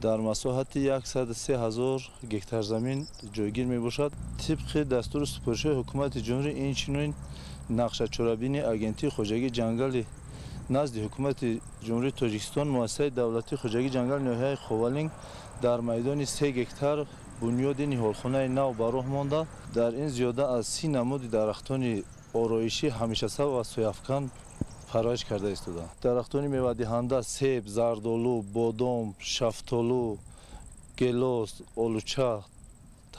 Speaker 15: дар масоҳати 103 ҳазор гектар замин ҷойгир мебошад. Тибқи дастуру супоришҳои ҳукумати ҷумҳурӣ, инчунин нақшачорабини агентии хоҷагии ҷангали назди ҳукумати Ҷумҳурии Тоҷикистон, муассисаи давлатии хоҷагии ҷангали ноҳияи Ховалинг дар майдони 3 гектар бунёди ниҳолхонаи нав ба роҳ монда. Дар ин зиёда аз 30 намуди дарахтони ороишӣ, ҳамешасабз ва сояафкан парвариш карда истодаанд. Дарахтони мевадиҳанда себ, зардолу, бодом, шафтолу, гелос, олуча,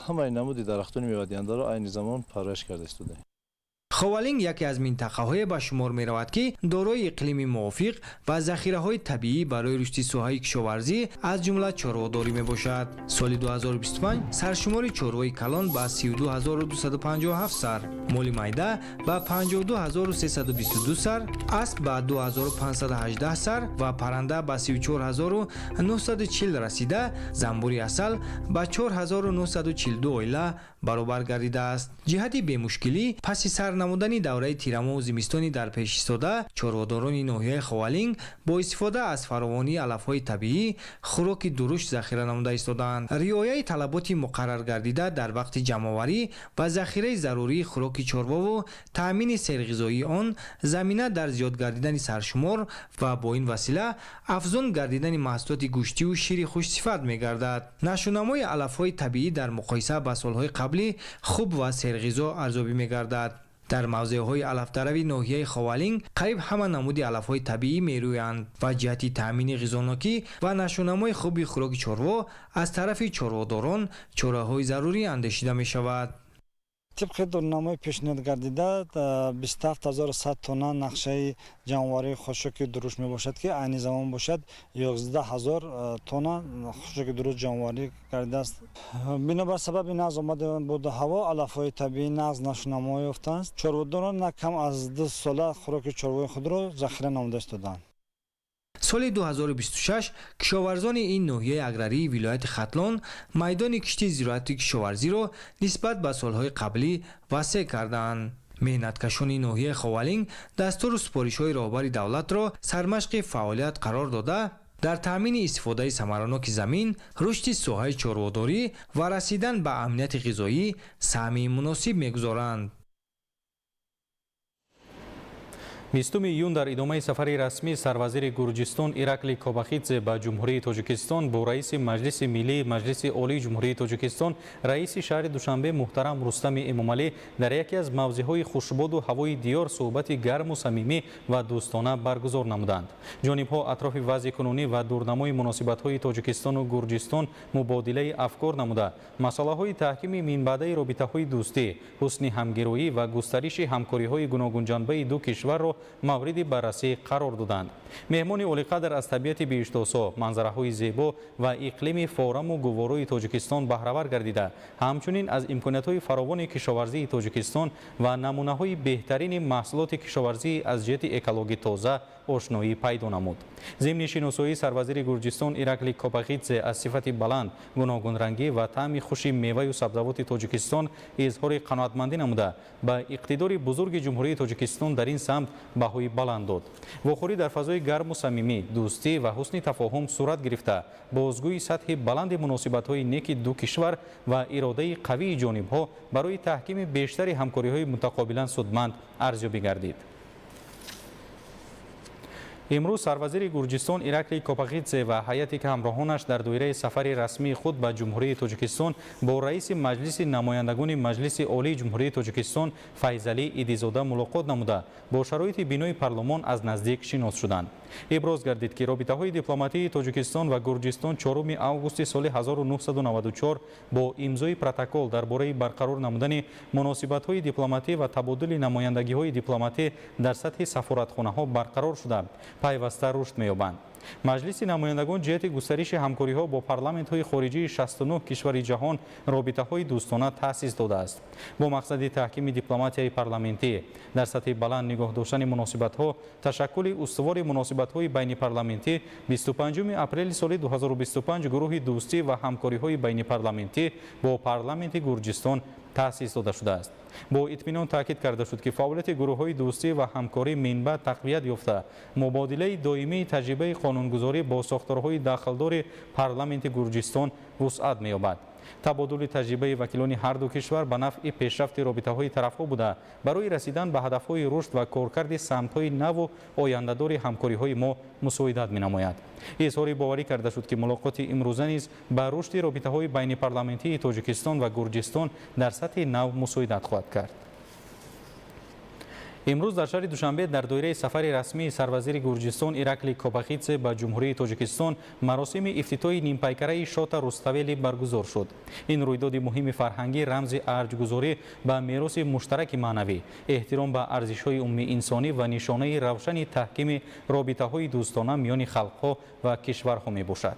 Speaker 15: ҳамаи намуди дарахтони мевадиҳандаро айни замон парвариш карда истодаем.
Speaker 2: Ховалинг яке аз минтақаҳое ба шумор меравад, ки дорои иқлими мувофиқ ва захираҳои табиӣ барои рушди соҳаи кишоварзӣ, аз ҷумла чорводорӣ мебошад. Соли 2025 саршумори чорвои калон ба 32257 сар, моли майда ба 52322 сар, асп ба 2518 сар ва парранда ба 34940 расида, занбури асал ба 4942 оила баробар гардидааст. Ҷиҳати бемушкилӣ паси сар намудани намудани давраи тирамоҳу зимистони дар пеш истода, чорводорони ноҳияи Ховалинг бо истифода аз фаровонии алафҳои табиӣ хӯроки дурушт захира намуда истодаанд. Риояи талаботи муқарраргардида дар вақти ҷамъоварӣ ва захираи зарурии хӯроки чорвову таъмини серғизоии он замина дар зиёд гардидани саршумор ва бо ин васила афзун гардидани маҳсулоти гӯштиву шири хушсифат мегардад. Нашъунамои алафҳои табиӣ дар муқоиса ба солҳои қаблӣ хуб ва серғизо арзёбӣ мегардад. Дар мавзеъҳои алафдарави ноҳияи Ховалинг қариб ҳама намуди алафҳои табиӣ мерӯянд ва ҷиҳати таъмини ғизонокӣ ва нашъунамои хуби хӯроки чорво аз тарафи чорводорон чораҳои зарурӣ андешида мешавад.
Speaker 11: Тибқи дурнамои пешниҳод гардида 27100 тонна нақшаи ҷамъоварии хошоки дурушт мебошад, ки айни замон бошад 11000 тонна хошоки дурушт ҷамъоварӣ гардидааст. Бинобар сабаби нағз омада боду ҳаво алафҳои табиӣ нағз нашъунамо ёфтааст. Чорводорон на кам аз 2 сола хӯроки чорвои худро захира намуда истодаанд.
Speaker 2: Соли 2026 кишоварзони ин ноҳияи аграрии вилояти Хатлон майдони кишти зироати кишоварзиро нисбат ба солҳои қаблӣ васеъ кардаанд. Меҳнаткашони ноҳияи Ховалинг дастуру супоришҳои роҳбари давлатро сармашқи фаъолият қарор дода, дар таъмини истифодаи самараноки замин, рушди соҳаи чорводорӣ ва расидан ба амнияти ғизоӣ саҳми муносиб мегузоранд.
Speaker 7: 20 июн дар идомаи сафари расмии сарвазири Гурҷистон Ираклий Кобахидзе ба Ҷумҳурии Тоҷикистон бо раиси Маҷлиси Миллии Маҷлиси Олии Ҷумҳурии Тоҷикистон, раиси шаҳри Душанбе муҳтарам Рустами Эмомалӣ дар яке аз мавзеъҳои хушбоду ҳавои диёр суҳбати гарму самимӣ ва дӯстона баргузор намуданд. Ҷонибҳо атрофи вазъи кунунӣ ва дурнамои муносибатҳои Тоҷикистону Гурҷистон мубодилаи афкор намуда, масъалаҳои таҳкими минбаъдаи робитаҳои дӯстӣ, ҳусни ҳамгироӣ ва густариши ҳамкориҳои гуногунҷанбаи ду кишварро мавриди баррасӣ қарор доданд. Меҳмони олиқадр аз табиати биҳиштосо, манзараҳои зебо ва иқлими фораму гуворои Тоҷикистон баҳравар гардида, ҳамчунин аз имкониятҳои фаровони кишоварзии Тоҷикистон ва намунаҳои беҳтарини маҳсулоти кишоварзӣ аз ҷиҳати экологӣ тоза ошноӣ пайдо намуд. Зимни шиносоии сарвазири Гурҷистон Ираклий Кобахидзе аз сифати баланд, гуногунрангӣ ва таъми хуши меваю сабзавоти Тоҷикистон изҳори қаноатмандӣ намуда, ба иқтидори бузурги Ҷумҳурии Тоҷикистон дар ин самт баҳои баланд дод. Вохӯрӣ дар фазои гарму самимӣ, дӯстӣ ва ҳусни тафоҳум сурат гирифта, бозгӯи сатҳи баланди муносибатҳои неки ду кишвар ва иродаи қавии ҷонибҳо барои таҳкими бештари ҳамкориҳои мутақобилан судманд арзёбӣ гардид. Имрӯз сарвазири Гурҷистон Ираклий Кобахидзе ва ҳайате ки ҳамроҳонаш дар доираи сафари расмии худ ба Ҷумҳурии Тоҷикистон бо раиси Маҷлиси намояндагони Маҷлиси Олии Ҷумҳурии Тоҷикистон Файзалӣ Идизода мулоқот намуда, бо шароити бинои парлумон аз наздик шинос шуданд. Иброз гардид, ки робитаҳои дипломатии Тоҷикистон ва Гурҷистон 4 августи соли 1994 бо имзои протокол дар бораи барқарор намудани муносибатҳои дипломатӣ ва табодули намояндагиҳои дипломатӣ дар сатҳи сафоратхонаҳо барқарор шуда, пайваста рушд меёбанд. Маҷлиси намояндагон ҷиҳати густариши ҳамкориҳо бо парламентҳои хориҷии 69 кишвари ҷаҳон робитаҳои дӯстона таъсис додааст. Бо мақсади таҳкими дипломатияи парламентӣ, дар сатҳи баланд нигоҳ доштани муносибатҳо, ташаккули устувори муносибатҳои байнипарламентӣ 25 апрели соли 2025 гурӯҳи дӯстӣ ва ҳамкориҳои байнипарламентӣ бо парламенти Гурҷистон таъсис дода шудааст. Бо итминон таъкид карда шуд, ки фаъолияти гурӯҳҳои дӯстӣ ва ҳамкорӣ минбаъд тақвият ёфта, мубодилаи доимии таҷрибаи қонунгузорӣ бо сохторҳои дахлдори парламенти Гурҷистон вусъат меёбад. Табодули таҷрибаи вакилони ҳар ду кишвар ба нафъи пешрафти робитаҳои тарафҳо буда, барои расидан ба ҳадафҳои рушд ва коркарди самтҳои наву ояндадори ҳамкориҳои мо мусоидат менамояд. Изҳори боварӣ карда шуд, ки мулоқоти имрӯза низ ба рушди робитаҳои байнипарламентии Тоҷикистон ва Гурҷистон дар сатҳи нав мусоидат хоҳад кард. Имрӯз дар шаҳри Душанбе дар доираи сафари расмии сарвазири Гурҷистон Ираклий Кобахидзе ба Ҷумҳурии Тоҷикистон маросими ифтитоҳи нимпайкараи Шота Руставели баргузор шуд. Ин рӯйдоди муҳими фарҳангӣ рамзи арҷгузорӣ ба мероси муштараки маънавӣ, эҳтиром ба арзишҳои умумиинсонӣ ва нишонаи равшани таҳкими робитаҳои дӯстона миёни халқҳо ва кишварҳо мебошад.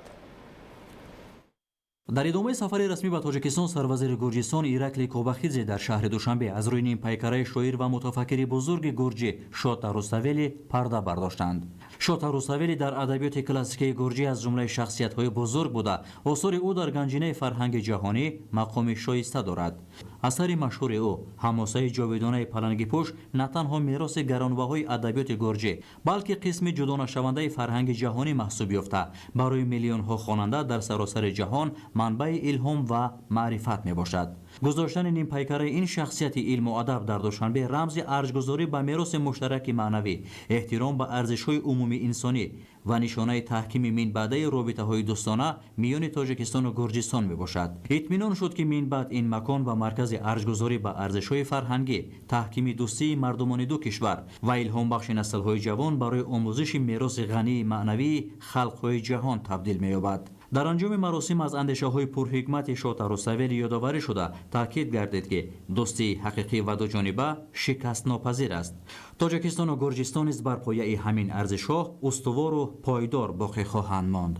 Speaker 4: Дар идомаи сафари расмӣ ба Тоҷикистон сарвазири Гурҷистон Ираклий Кобахидзе дар шаҳри Душанбе аз рӯи нимпайкараи шоир ва мутафаккири бузурги гурҷӣ Шота Руставели парда бардоштанд. Шота Руставели дар адабиёти классикии гурҷӣ аз ҷумлаи шахсиятҳои бузург буда, осори ӯ дар ганҷинаи фарҳанги ҷаҳонӣ мақоми шоиста дорад. Асари машҳури ӯ «Ҳамосаи ҷовидонаи палангипӯш» на танҳо мероси гаронбаҳои адабиёти гурҷӣ, балки қисми ҷудонашавандаи фарҳанги ҷаҳонӣ маҳсуб ёфта, барои миллионҳо хонанда дар саросари ҷаҳон манбаи илҳом ва маърифат мебошад. Гузоштани нимпайкараи ин шахсияти илму адаб дар Душанбе рамзи арҷгузорӣ ба мероси муштараки маънавӣ, эҳтиром ба арзишҳои умумии инсонӣ ва нишонаи таҳкими минбаъдаи робитаҳои дӯстона миёни Тоҷикистону Гурҷистон мебошад. Итминон шуд, ки минбаъд ин макон ба маркази арҷгузорӣ ба арзишҳои фарҳангӣ, таҳкими дӯстии мардумони ду кишвар ва илҳомбахши наслҳои ҷавон барои омӯзиши мероси ғании маънавии халқҳои ҷаҳон табдил меёбад. Дар анҷоми маросим аз андешаҳои пурҳикмати Шота Руставели ёдоварӣ шуда, таъкид гардид, ки дӯстии ҳақиқӣ ва дуҷониба шикастнопазир аст. Тоҷикистону Гурҷистон низ бар пояи ҳамин арзишҳо устувору пойдор боқӣ хоҳанд монд.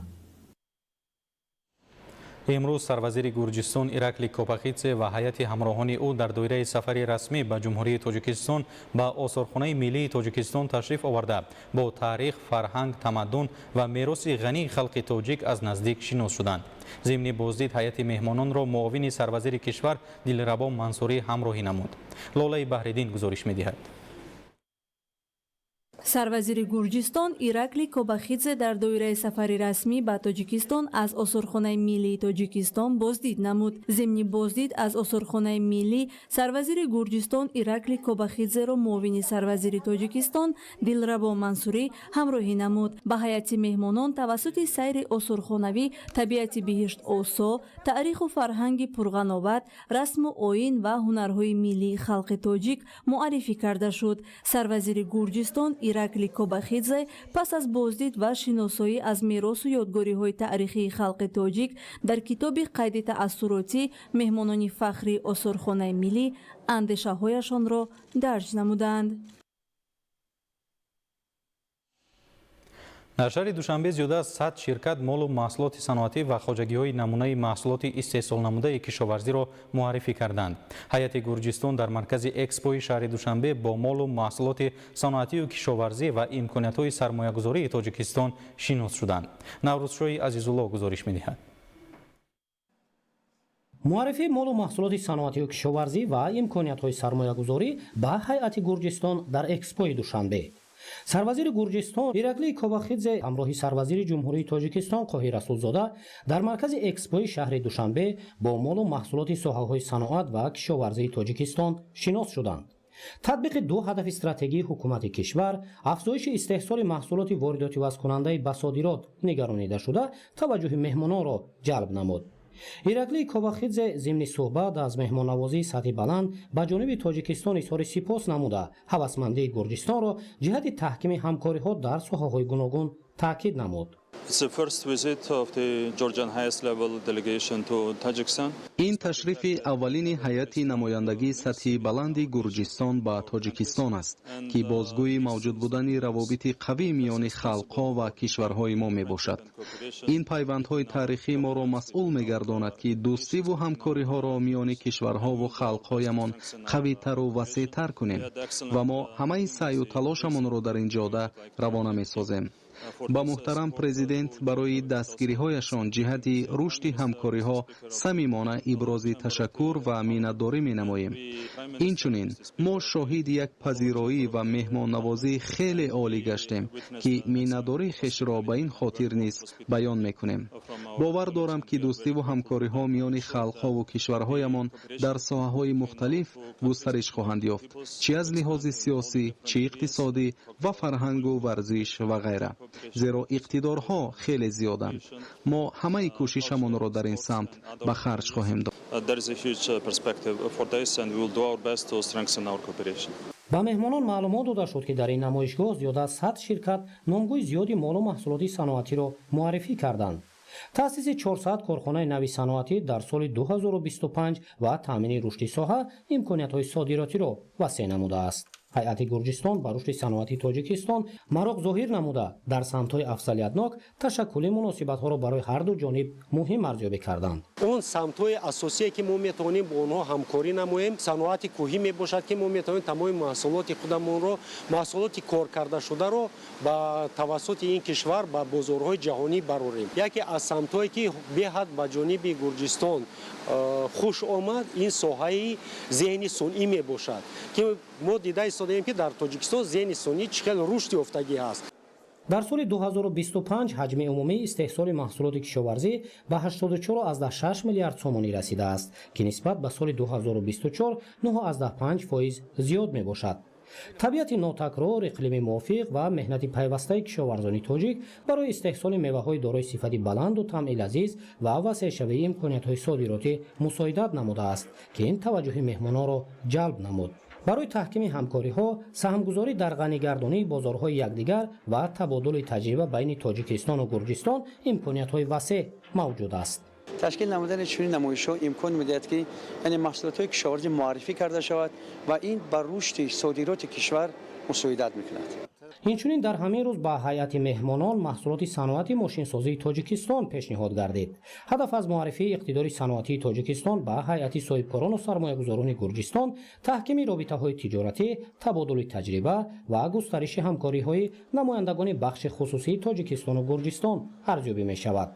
Speaker 7: Имрӯз сарвазири Гурҷистон Ираклий Кобахидзе ва ҳайати ҳамроҳони ӯ дар доираи сафари расмӣ ба Ҷумҳурии Тоҷикистон ба Осорхонаи миллии Тоҷикистон ташриф оварда, бо таърих, фарҳанг, тамаддун ва мероси ғании халқи тоҷик аз наздик шинос шуданд. Зимни боздид ҳайати меҳмононро муовини сарвазири кишвар Дилрабо Мансурӣ ҳамроҳӣ намуд. Лолаи Баҳриддин гузориш медиҳад.
Speaker 3: Сарвазири Гурҷистон Ираклий Кобахидзе дар доираи сафари расмӣ ба Тоҷикистон аз Осорхонаи миллии Тоҷикистон боздид намуд. Зимни боздид аз Осорхонаи миллӣ сарвазири Гурҷистон Ираклий Кобахидзеро муовини сарвазири Тоҷикистон Дилрабо Мансурӣ ҳамроҳӣ намуд. Ба ҳайати меҳмонон тавассути сайри осорхонавӣ табиати биҳиштосо, таъриху фарҳанги пурғановат, расму оин ва ҳунарҳои миллии халқи тоҷик муаррифӣ карда шуд. Сарвазири Гурҷистон Ираклий Кобахидзе пас аз боздид ва шиносоӣ аз меросу ёдгориҳои таърихии халқи тоҷик дар китоби қайди таассуротӣ меҳмонони фахрии Осорхонаи миллӣ андешаҳояшонро дарҷ намуданд.
Speaker 7: Дар шаҳри Душанбе зиёда аз 100 ширкат молу маҳсулоти саноатӣ ва хоҷагиҳои намунаи маҳсулоти истеҳсолнамудаи кишоварзиро муаррифӣ карданд. Ҳайати Гурҷистон дар маркази экспои шаҳри Душанбе бо молу маҳсулоти саноатию кишоварзӣ ва имкониятҳои сармоягузории Тоҷикистон шинос шуданд. Наврӯзшоҳи Азизулло гузориш медиҳад.
Speaker 16: Муаррифии молу маҳсулоти саноатию кишоварзӣ ва имкониятҳои сармоягузорӣ ба ҳайати Гурҷистон дар экспои Душанбе. Сарвазири Гурҷистон Ираклий Кобахидзе ҳамроҳи сарвазири Ҷумҳурии Тоҷикистон Қоҳир Расулзода дар маркази экспои шаҳри Душанбе бо молу маҳсулоти соҳаҳои саноат ва кишоварзии Тоҷикистон шинос шуданд. Татбиқи ду ҳадафи стратегии ҳукумати кишвар, афзоиши истеҳсоли маҳсулоти воридотивазкунандаи ба содирот нигаронида шуда, таваҷҷӯҳи меҳмононро ҷалб намуд. Ираклий Кобахидзе зимни суҳбат аз меҳмоннавозии сатҳи баланд ба ҷониби Тоҷикистон изҳори сипос намуда, ҳавасмандии Гурҷистонро ҷиҳати таҳкими ҳамкориҳо дар соҳаҳои гуногун таъкид намуд.
Speaker 17: Ин ташрифи аввалини ҳайати намояндагии сатҳи баланди Гурҷистон ба Тоҷикистон аст, ки бозгӯи мавҷуд будани равобити қавӣ миёни халқҳо ва кишварҳои мо мебошад. Ин пайвандҳои таърихӣ моро масъул мегардонад, ки дӯстиву ҳамкориҳоро миёни кишварҳову халқҳоямон қавитару васеътар кунем ва мо ҳамаи саъю талошамонро дар ин ҷода равона месозем. Ба муҳтарам президент барои дастгириҳояшон ҷиҳати рушди ҳамкориҳо самимона ибрози ташаккур ва миннатдорӣ менамоем. Инчунин мо шоҳиди як пазироӣ ва меҳмоннавозии хеле олӣ гаштем, ки миннатдории хешро ба ин хотир низ баён мекунем. Бовар дорам, ки дӯстиву ҳамкориҳо миёни халқҳову кишварҳоямон дар соҳаҳои мухталиф густариш хоҳанд ёфт, чӣ аз лиҳози сиёсӣ, чӣ иқтисодӣ ва фарҳангу варзиш ва ғайра. Зеро иқтидорҳо хеле зиёданд. Мо ҳамаи кӯшишамонро дар ин самт ба харҷ хоҳем дод.
Speaker 16: Ба меҳмонон маълумот дода шуд, ки дар ин намоишгоҳ зиёда аз 100 ширкат номгӯи зиёди молу маҳсулоти саноатиро муаррифӣ карданд. Таъсиси 400 корхонаи нави саноатӣ дар соли 2025 ва таъмини рушди соҳа имкониятҳои содиротиро васеъ намудааст. Ҳайати Гурҷистон ба рушди саноати Тоҷикистон мароқ зоҳир намуда, дар самтҳои афзалиятнок ташаккули муносибатҳоро барои ҳарду ҷониб муҳим арзёбӣ карданд.
Speaker 1: Он самтҳои асосие, ки мо метавонем бо онҳо ҳамкорӣ намоем, саноати кӯҳӣ мебошад, ки мо метавонем тамоми маҳсулоти худамонро, маҳсулоти коркардашударо ба тавассути ин кишвар ба бозорҳои ҷаҳонӣ барорем. Яке аз самтҳое, ки беҳад ба ҷониби Гурҷистон хуш омад, ин соҳаи зеҳни сунъӣ мебошад, ки мо дида истодаем, ки дар Тоҷикистон зеҳни сунъӣ чӣ хел рушд ёфтагӣ ҳаст.
Speaker 16: Дар соли 2025 ҳаҷми умумии истеҳсоли маҳсулоти кишоварзӣ ба 84,6 миллиард сомонӣ расидааст, ки нисбат ба соли 2024 9,5% зиёд мебошад. Табиати нотакрор, иқлими мувофиқ ва меҳнати пайвастаи кишоварзони тоҷик барои истеҳсоли меваҳои дорои сифати баланду таъми лазиз ва васеъшавии имкониятҳои содиротӣ мусоидат намудааст, ки ин таваҷҷӯҳи меҳмононро ҷалб намуд. Барои таҳкими ҳамкориҳо, саҳмгузорӣ дар ғанигардонии бозорҳои якдигар ва табодули таҷриба байни Тоҷикистону Гурҷистон имкониятҳои васеъ мавҷуд аст.
Speaker 9: Ташкил намудани чунин намоишҳо имкон медиҳад, ки яъне маҳсулотҳои кишоварзӣ муаррифӣ карда шавад ва ин ба рушди содироти кишвар мусоидат мекунад.
Speaker 16: Инчунин дар ҳамин рӯз ба ҳайати меҳмонон маҳсулоти саноати мошинсозии Тоҷикистон пешниҳод гардид. Ҳадаф аз муаррифии иқтидори саноатии Тоҷикистон ба ҳайати соҳибкорону сармоягузорони Гурҷистон таҳкими робитаҳои тиҷоратӣ, табодули таҷриба ва густариши ҳамкориҳои намояндагони бахши хусусии Тоҷикистону Гурҷистон арзёбӣ мешавад.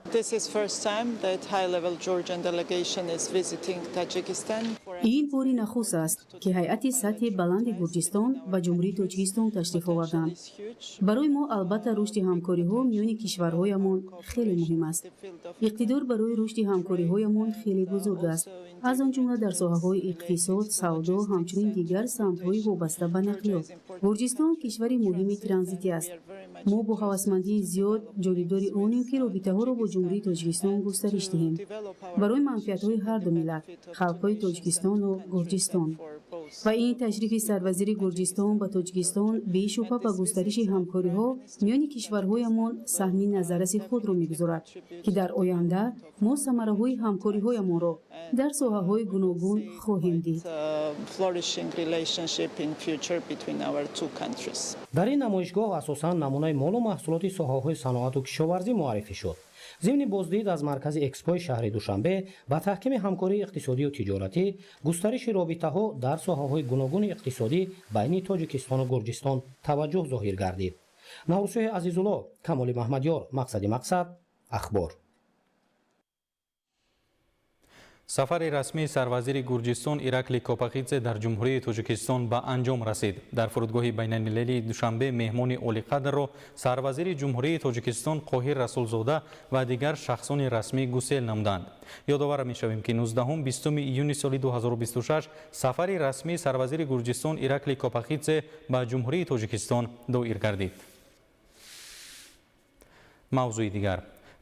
Speaker 18: Ин бори нахуст аст, ки ҳайати сатҳи баланди Гурҷистон ба Ҷумҳурии Тоҷикистон ташриф оварданд. Барои мо албатта рушди ҳамкориҳо миёни кишварҳоямон хеле муҳим аст. Иқтидор барои рушди ҳамкориҳоямон хеле бузург аст, аз он ҷумла дар соҳаҳои иқтисод, савдо, ҳамчунин дигар самтҳои вобаста ба нақлиёт. Гурҷистон кишвари муҳими транзитӣ аст. Мо бо ҳавасмандии зиёд ҷонибдори онем, ки робитаҳоро бо Ҷумҳурии Тоҷикистон густариш диҳем барои манфиатҳои ҳарду миллат, халқҳои Тоҷикистону Гурҷистон. Ва ин ташрифи сарвазири Гурҷистон ба Тоҷикистон бешубҳа ба густариши ҳамкориҳо миёни кишварҳоямон саҳми назарраси худро мегузорад, ки дар оянда мо самараҳои ҳамкориҳоямонро дар соҳаҳои гуногун хоҳем дид.
Speaker 16: Дар ин намоишгоҳ асосан намунаи молу маҳсулоти соҳаҳои саноату кишоварзӣ муаррифӣ шуд. Зимни боздид аз маркази экспои шаҳри Душанбе ба таҳкими ҳамкории иқтисодию тиҷоратӣ, густариши робитаҳо дар соҳаҳои гуногуни иқтисодӣ байни Тоҷикистону Гурҷистон таваҷҷӯҳ зоҳир гардид. Наврӯзшоҳи Азизулло, Камоли Маҳмадёр, Мақсади мақсад, Ахбор.
Speaker 7: Сафари расмии сарвазири Гурҷистон Ираклий Кобахидзе дар Ҷумҳурии Тоҷикистон ба анҷом расид. Дар фурудгоҳи байналмилалии Душанбе меҳмони олиқадрро сарвазири Ҷумҳурии Тоҷикистон Қоҳир Расулзода ва дигар шахсони расмӣ гусел намуданд. Ёдовар мешавем, ки 19-20 июни соли 2026 сафари расмии сарвазири Гурҷистон Ираклий Кобахидзе ба Ҷумҳурии Тоҷикистон доир гардид. Мавзӯи дигар.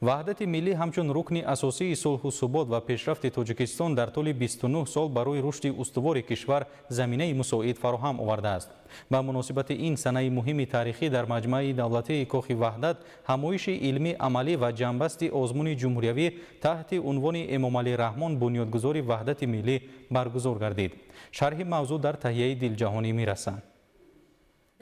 Speaker 7: Ваҳдати миллӣ ҳамчун рукни асосии сулҳу субот ва пешрафти Тоҷикистон дар тӯли 29 сол барои рушди устувори кишвар заминаи мусоид фароҳам овардааст. Ба муносибати ин санаи муҳими таърихӣ дар маҷмӯаи давлатии Кохи Ваҳдат ҳамоиши илмӣ, амалӣ ва ҷамъбасти озмуни ҷумҳуриявӣ таҳти унвони Эмомалӣ Раҳмон бунёдгузори ваҳдати миллӣ баргузор гардид. Шарҳи мавзӯъ дар таҳияи Дилҷаҳонӣ мерасанд.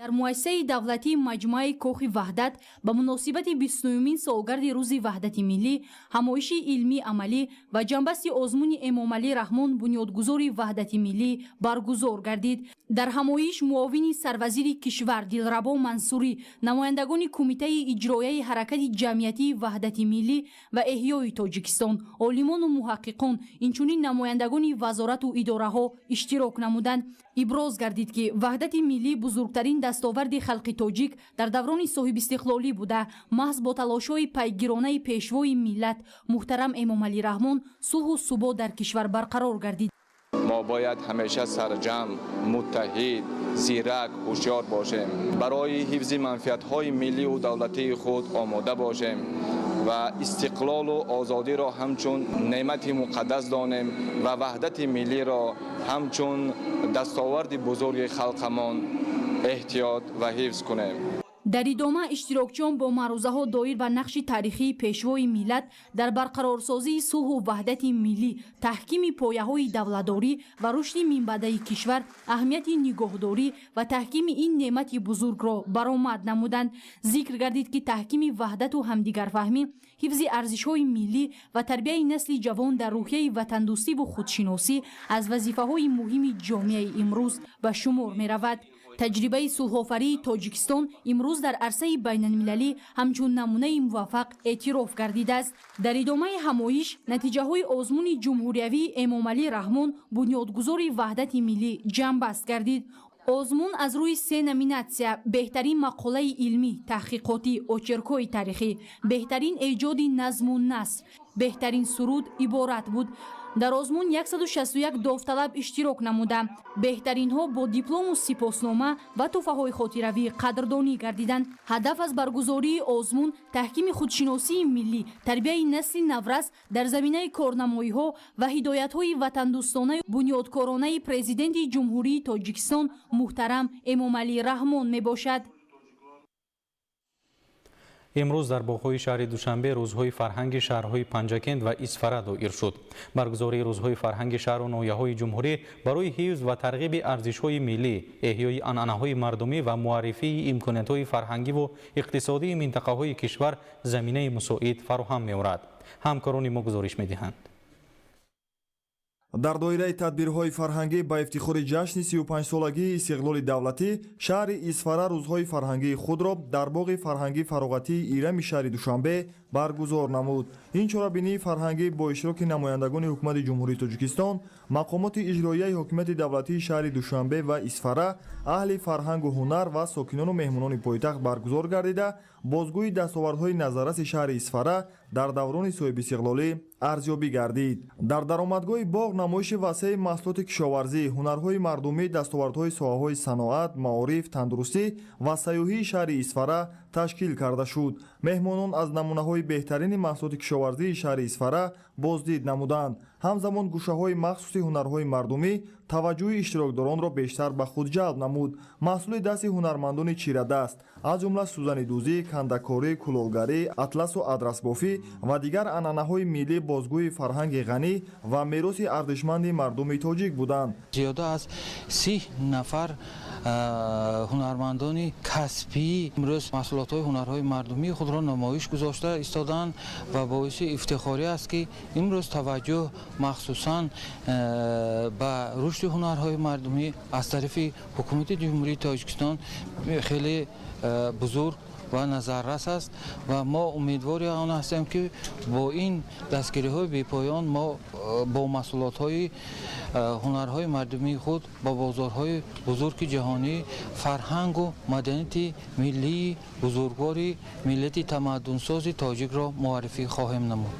Speaker 19: Дар муассисаи давлатии маҷмӯаи Кохи Ваҳдат ба муносибати 29-умин солгарди рӯзи ваҳдати миллӣ ҳамоиши илмӣ, амалӣ ва ҷамъбасти озмуни Эмомалӣ Раҳмон бунёдгузори ваҳдати миллӣ баргузор гардид. Дар ҳамоиш муовини сарвазири кишвар Дилрабо Мансурӣ, намояндагони Кумитаи иҷрояи ҳаракати ҷамъиятии ваҳдати миллӣ ва эҳёи Тоҷикистон, олимону муҳаққиқон, инчунин намояндагони вазорату идораҳо иштирок намуданд. Иброз гардид, ки ваҳдати миллӣ бузургтарин дастоварди халқи тоҷик дар даврони соҳибистиқлолӣ буда, маҳз бо талошҳои пайгиронаи пешвои миллат муҳтарам Эмомалӣ Раҳмон сулҳу субот дар кишвар барқарор гардид.
Speaker 21: Мо бояд ҳамеша сарҷамъ, муттаҳид, зирак, ҳушёр бошем. Барои ҳифзи манфиатҳои миллию давлатии худ омода бошем ва истиқлолу озодиро ҳамчун неъмати муқаддас донем ва ваҳдати миллиро ҳамчун дастоварди бузурги халқамон эҳтиёт ва ҳифз кунем.
Speaker 19: Дар идома иштирокчиён бо маърузаҳо доир ба нақши таърихии пешвои миллат дар барқарорсозии сулҳу ваҳдати миллӣ, таҳкими пояҳои давлатдорӣ ва рушди минбаъдаи кишвар, аҳамияти нигоҳдорӣ ва таҳкими ин неъмати бузургро баромад намуданд. Зикр гардид, ки таҳкими ваҳдату ҳамдигарфаҳмӣ, ҳифзи арзишҳои миллӣ ва тарбияи насли ҷавон дар рӯҳияи ватандӯстиву худшиносӣ аз вазифаҳои муҳими ҷомеаи имрӯз ба шумор меравад. Таҷрибаи сулҳофарии Тоҷикистон имрӯз дар арсаи байналмилалӣ ҳамчун намунаи муваффақ эътироф гардидааст. Дар идомаи ҳамоиш натиҷаҳои озмуни ҷумҳуриявии Эмомалӣ Раҳмон бунёдгузори ваҳдати миллӣ ҷамъбаст гардид. Озмун аз рӯи се номинатсия: беҳтарин мақолаи илмӣ, таҳқиқотӣ, очеркҳои таърихӣ, беҳтарин эҷоди назму наср, беҳтарин суруд иборат буд. Дар озмун 161 довталаб иштирок намуда, беҳтаринҳо бо диплому сипоснома ва тӯҳфаҳои хотиравӣ қадрдонӣ гардиданд. Ҳадаф аз баргузории озмун таҳкими худшиносии миллӣ, тарбияи насли наврас дар заминаи корнамоиҳо ва ҳидоятҳои ватандӯстонаи бунёдкоронаи Президенти Ҷумҳурии Тоҷикистон муҳтарам Эмомалӣ Раҳмон мебошад.
Speaker 7: Имрӯз дар боғҳои шаҳри Душанбе рӯзҳои фарҳанги шаҳрҳои Панҷакент ва Исфара доир шуд. Баргузории рӯзҳои фарҳанги шаҳру ноҳияҳои ҷумҳурӣ барои ҳифз ва тарғиби арзишҳои миллӣ, эҳёи анъанаҳои мардумӣ ва муаррифии имкониятҳои фарҳангиву иқтисодии минтақаҳои кишвар заминаи мусоид фароҳам меорад. Ҳамкорони мо гузориш медиҳанд.
Speaker 5: Дар доираи тадбирҳои фарҳангӣ ба ифтихори ҷашни 35-солагии истиқлоли давлатӣ шаҳри Исфара рӯзҳои фарҳангии худро дар боғи фарҳангӣ фароғатии Ирами шаҳри Душанбе баргузор намуд. Ин чорабинии фарҳангӣ бо иштироки намояндагони ҳукумати Ҷумҳурии Тоҷикистон, мақомоти иҷроияи ҳокимияти давлатии шаҳри Душанбе ва Исфара, аҳли фарҳангу ҳунар ва сокинону меҳмонони пойтахт баргузор гардида, бозгӯи дастовардҳои назарраси шаҳри Исфара дар даврони соҳибистиқлолӣ арзёбӣ гардид. Дар даромадгоҳи боғ намоиши васеи маҳсулоти кишоварзӣ, ҳунарҳои мардумӣ, дастовардҳои соҳаҳои саноат, маориф, тандурустӣ ва сайёҳии шаҳри Исфара ташкил карда шуд. Меҳмонон аз намунаҳои беҳтарини маҳсулоти кишоварзии шаҳри Исфара боздид намуданд. Ҳамзамон гӯшаҳои махсуси ҳунарҳои мардумӣ таваҷҷӯҳи иштирокдоронро бештар ба худ ҷалб намуд. Маҳсули дасти ҳунармандони чирадаст, аз ҷумла сӯзанидӯзӣ, кандакорӣ, кулолгарӣ, атласу адрасбофӣ ва дигар анъанаҳои миллӣ бозгӯи фарҳанги ғанӣ ва мероси арзишманди мардуми тоҷик буданд.
Speaker 6: Зиёда аз 30 нафар ҳунармандони касбӣ имрӯз маҳсулотҳои ҳунарҳои мардумии худро намоиш гузошта истоданд ва боиси ифтихорӣ аст, ки имрӯз таваҷҷӯҳ махсусан ба рушди ҳунарҳои мардумӣ аз тарафи ҳукумати Ҷумҳурии Тоҷикистон хеле бузург ва назаррас аст ва мо умедвори он ҳастем, ки бо ин дастгириҳои бепоён мо бо маҳсулотҳои ҳунарҳои мардумии худ ба бозорҳои бузурги ҷаҳонӣ фарҳангу маданияти миллии бузургвори миллати тамаддунсози тоҷикро муаррифӣ хоҳем намуд.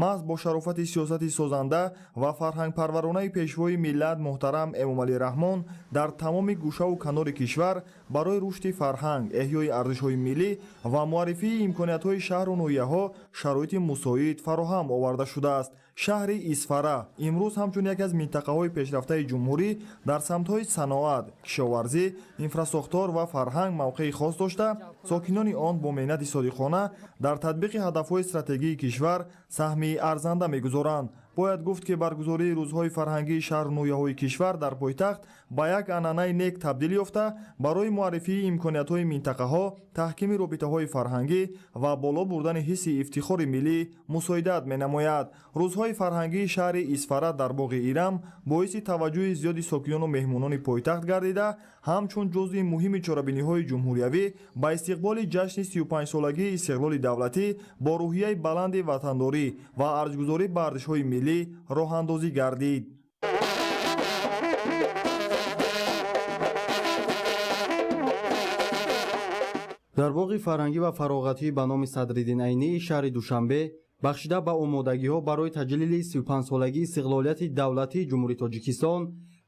Speaker 5: Маҳз бо шарофати сиёсати созанда ва фарҳангпарваронаи пешвои миллат муҳтарам Эмомалӣ Раҳмон дар тамоми гӯшаву канори кишвар барои рушди фарҳанг, эҳёи арзишҳои миллӣ ва муаррифии имкониятҳои шаҳру ноҳияҳо шароити мусоид фароҳам оварда шудааст. Шаҳри Исфара имрӯз ҳамчун яке аз минтақаҳои пешрафтаи ҷумҳурӣ дар самтҳои саноат, кишоварзӣ, инфрасохтор ва фарҳанг мавқеи хос дошта, сокинони он бо меҳнати содиқона дар татбиқи ҳадафҳои стратегии кишвар саҳми арзанда мегузоранд. Бояд гуфт, ки баргузории рӯзҳои фарҳангии шаҳру ноҳияҳои кишвар дар пойтахт ба як анъанаи нек табдил ёфта, барои муаррифии имкониятҳои минтақаҳо, таҳкими робитаҳои фарҳангӣ ва боло бурдани ҳисси ифтихори миллӣ мусоидат менамояд. Рӯзҳои фарҳангии шаҳри Исфара дар боғи Ирам боиси таваҷҷӯҳи зиёди сокинону меҳмонони пойтахт гардида, ҳамчун ҷузъи муҳими чорабиниҳои ҷумҳуриявӣ ба истиқболи ҷашни 35-солагии истиқлоли давлатӣ бо рӯҳияи баланди ватандорӣ ва арҷгузорӣ ба арзишҳои миллӣ роҳандозӣ гардид.
Speaker 20: Дар боғи фарҳангӣ ва фароғатӣ ба номи Садриддин Айнии шаҳри Душанбе бахшида ба омодагиҳо барои таҷлили 35-солагии истиқлолияти давлатии Ҷумҳурии Тоҷикистон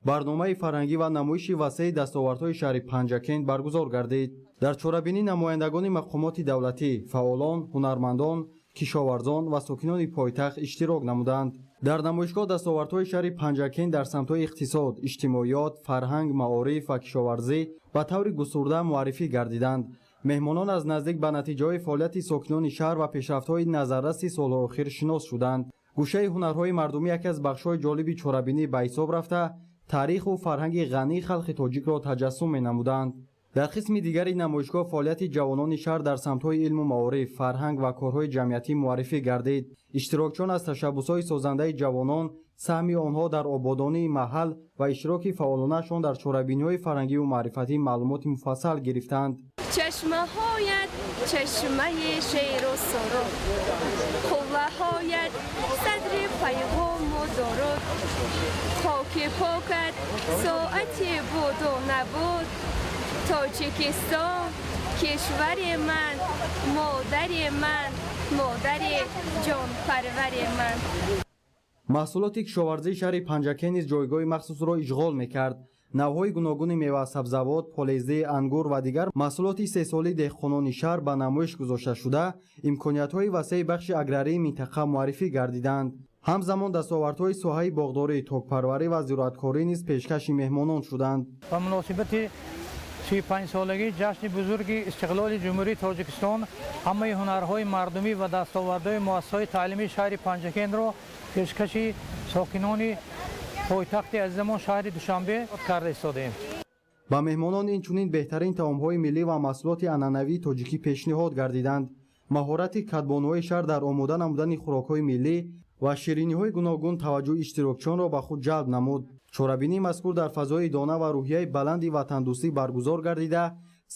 Speaker 20: барномаи фарҳангӣ ва намоиши васеи дастовардҳои шаҳри Панҷакент баргузор гардид. Дар чорабинӣ намояндагони мақомоти давлатӣ, фаъолон, ҳунармандон, кишоварзон ва сокинони пойтахт иштирок намуданд. Дар намоишгоҳ дастовардҳои шаҳри Панҷакент дар самтҳои иқтисод, иҷтимоиёт, фарҳанг, маориф ва кишоварзӣ ба таври густурда муаррифӣ гардиданд. Меҳмонон аз наздик ба натиҷаҳои фаъолияти сокинони шаҳр ва пешрафтҳои назарраси солҳои охир шинос шуданд. Гӯшаи ҳунарҳои мардумӣ яке аз бахшҳои ҷолиби чорабинӣ ба ҳисоб рафта, таъриху фарҳанги ғании халқи тоҷикро таҷассум менамуданд. Дар қисми дигари намоишгоҳ фаъолияти ҷавонони шаҳр дар самтҳои илму маориф, фарҳанг ва корҳои ҷамъиятӣ муаррифӣ гардид. Иштирокчиён аз ташаббусҳои созандаи ҷавонон, саҳми онҳо дар ободонии маҳал ва иштироки фаъолонаашон дар чорабиниҳои фарҳангиву маърифатӣ маълумоти муфассал гирифтанд.
Speaker 10: Чашмаҳоят чашмаи шеру суруд, қувваҳоят садри пайғому дуруд, хоки покат соати буду набуд. Тоҷикистон кишвари ман, модари ман, модари ҷонпарвари ман.
Speaker 20: Маҳсулоти кишоварзии шаҳри Панҷакент низ ҷойгоҳи махсусро ишғол мекард. Навъҳои гуногуни мева, сабзавот, полезӣ, ангур ва дигар маҳсулоти истеҳсолии деҳқонони шаҳр ба намоиш гузошта шуда, имкониятҳои васеи бахши аграрии минтақа муаррифӣ гардиданд. Ҳамзамон дастовардҳои соҳаи боғдорӣ, токпарварӣ ва зироаткорӣ низ пешкаши меҳмонон шуданд.
Speaker 12: Ба муносибати 35-солагии ҷашни бузурги истиқлоли Ҷумҳурии Тоҷикистон ҳамаи ҳунарҳои мардумӣ ва дастовардҳои муассисаҳои таълимии шаҳри Панҷакентро пешкаши сокинони пойтахти азизамон шаҳри Душанбе карда истодаем.
Speaker 20: Ба меҳмонон инчунин беҳтарин таомҳои миллӣ ва маҳсулоти анъанавии тоҷикӣ пешниҳод гардиданд. Маҳорати кадбонуҳои шаҳр дар омода намудани хӯрокҳои миллӣ ва шириниҳои гуногун таваҷҷӯҳи иштирокчиёнро ба худ ҷалб намуд. Чорабинии мазкур дар фазои дона ва рӯҳияи баланди ватандӯстӣ баргузор гардида,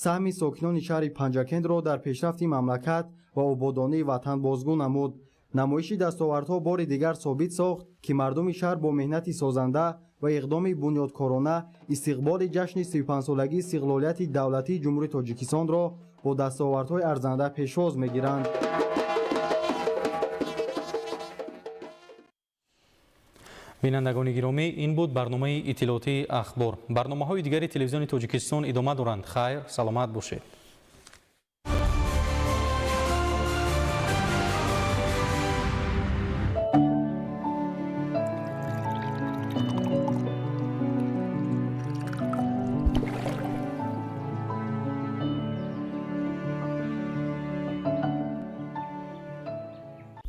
Speaker 20: саҳми сокинони шаҳри Панҷакентро дар пешрафти мамлакат ва ободонии ватан бозгӯ намуд. Намоиши дастовардҳо бори дигар собит сохт, ки мардуми шаҳр бо меҳнати созанда ва иқдоми бунёдкорона истиқболи ҷашни 35-солагии истиқлолияти давлатии Ҷумҳурии Тоҷикистонро бо дастовардҳои арзанда пешвоз мегиранд.
Speaker 7: Бинандагони гиромӣ, ин буд барномаи иттилоотии Ахбор. Барномаҳои дигари телевизиони Тоҷикистон идома доранд. Хайр, саломат бошед.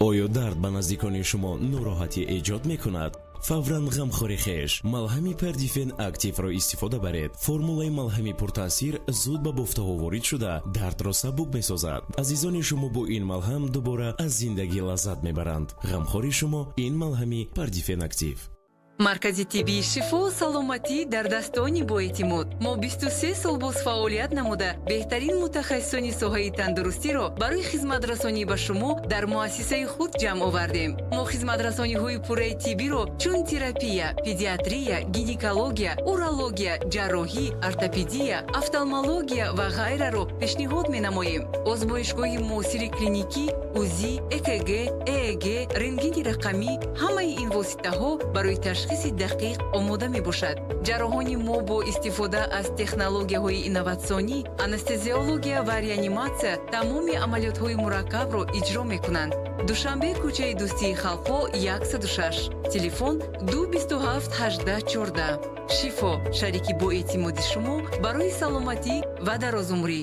Speaker 13: Оё дард ба наздикони шумо нороҳатӣ эҷод мекунад? Фавран ғамхори хеш малҳами Пердифен Активро истифода баред. Формулаи малҳами пуртаъсир зуд ба бофтаҳо ворид шуда, дардро сабук месозад. Азизони шумо бо ин малҳам дубора аз зиндагӣ лаззат мебаранд. Ғамхори шумо ин малҳами Пердифен Актив.
Speaker 22: Маркази тиббии Шифо, саломатӣ дар дастони боэътимод. Мо 23 сол боз фаъолият намуда, беҳтарин мутахассисони соҳаи тандурустиро барои хизматрасонӣ ба шумо дар муассисаи худ ҷамъ овардем. Мо хизматрасониҳои пурраи тиббиро чун терапия, педиатрия, гинекология, урология, ҷарроҳӣ, ортопедия, офтальмология ва ғайраро пешниҳод менамоем. Озмоишгоҳи муосири клиникӣ, УЗИ, ЭКГ, ЭЭГ, рентгени рақамӣ, ҳамаи ин воситаҳо барои ташхиси дақиқ омода мебошад. Ҷарроҳони мо бо истифода аз технологияҳои инноватсионӣ, анестезиология ва реаниматсия тамоми амалиётҳои мураккабро иҷро мекунанд. Душанбе, кӯчаи Дӯстии халқҳо 106, телефон 227 18 14. Шифо, шарики боэътимоди шумо барои саломатӣ ва дарозумрӣ.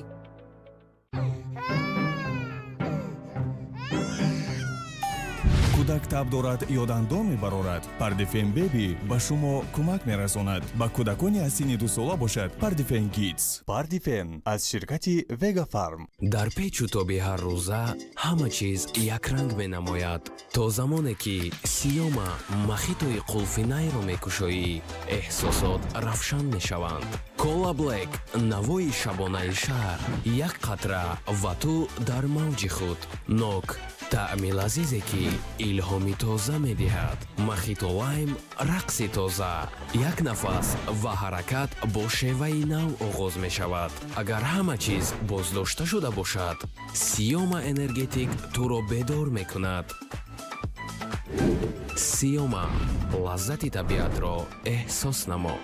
Speaker 23: Кӯдак таб дорад ё дандон мебарорад, Пардифен Беби ба шумо кӯмак мерасонад. Ба кӯдакони аз синни 2 сола бошад, Пардифен Кидс. Пардифен аз ширкати Вегафарм.
Speaker 26: Дар печу тоби ҳаррӯза ҳама чиз якранг менамояд, то замоне ки Сиёма мохитои қулфинайро мекушоӣ, эҳсосот равшан мешаванд. Кола Блек, навои шабонаи шаҳр, як қатра ва ту дар мавҷи худ. Нок, таъми лазизе, ки илҳоми тоза медиҳад. Мохито Лайм, рақси тоза. Як нафас ва ҳаракат бо шеваи нав оғоз мешавад. Агар ҳама чиз боздошта шуда бошад, Сиёма Энергетик туро бедор мекунад. Сиёма, лаззати табиатро эҳсос намо.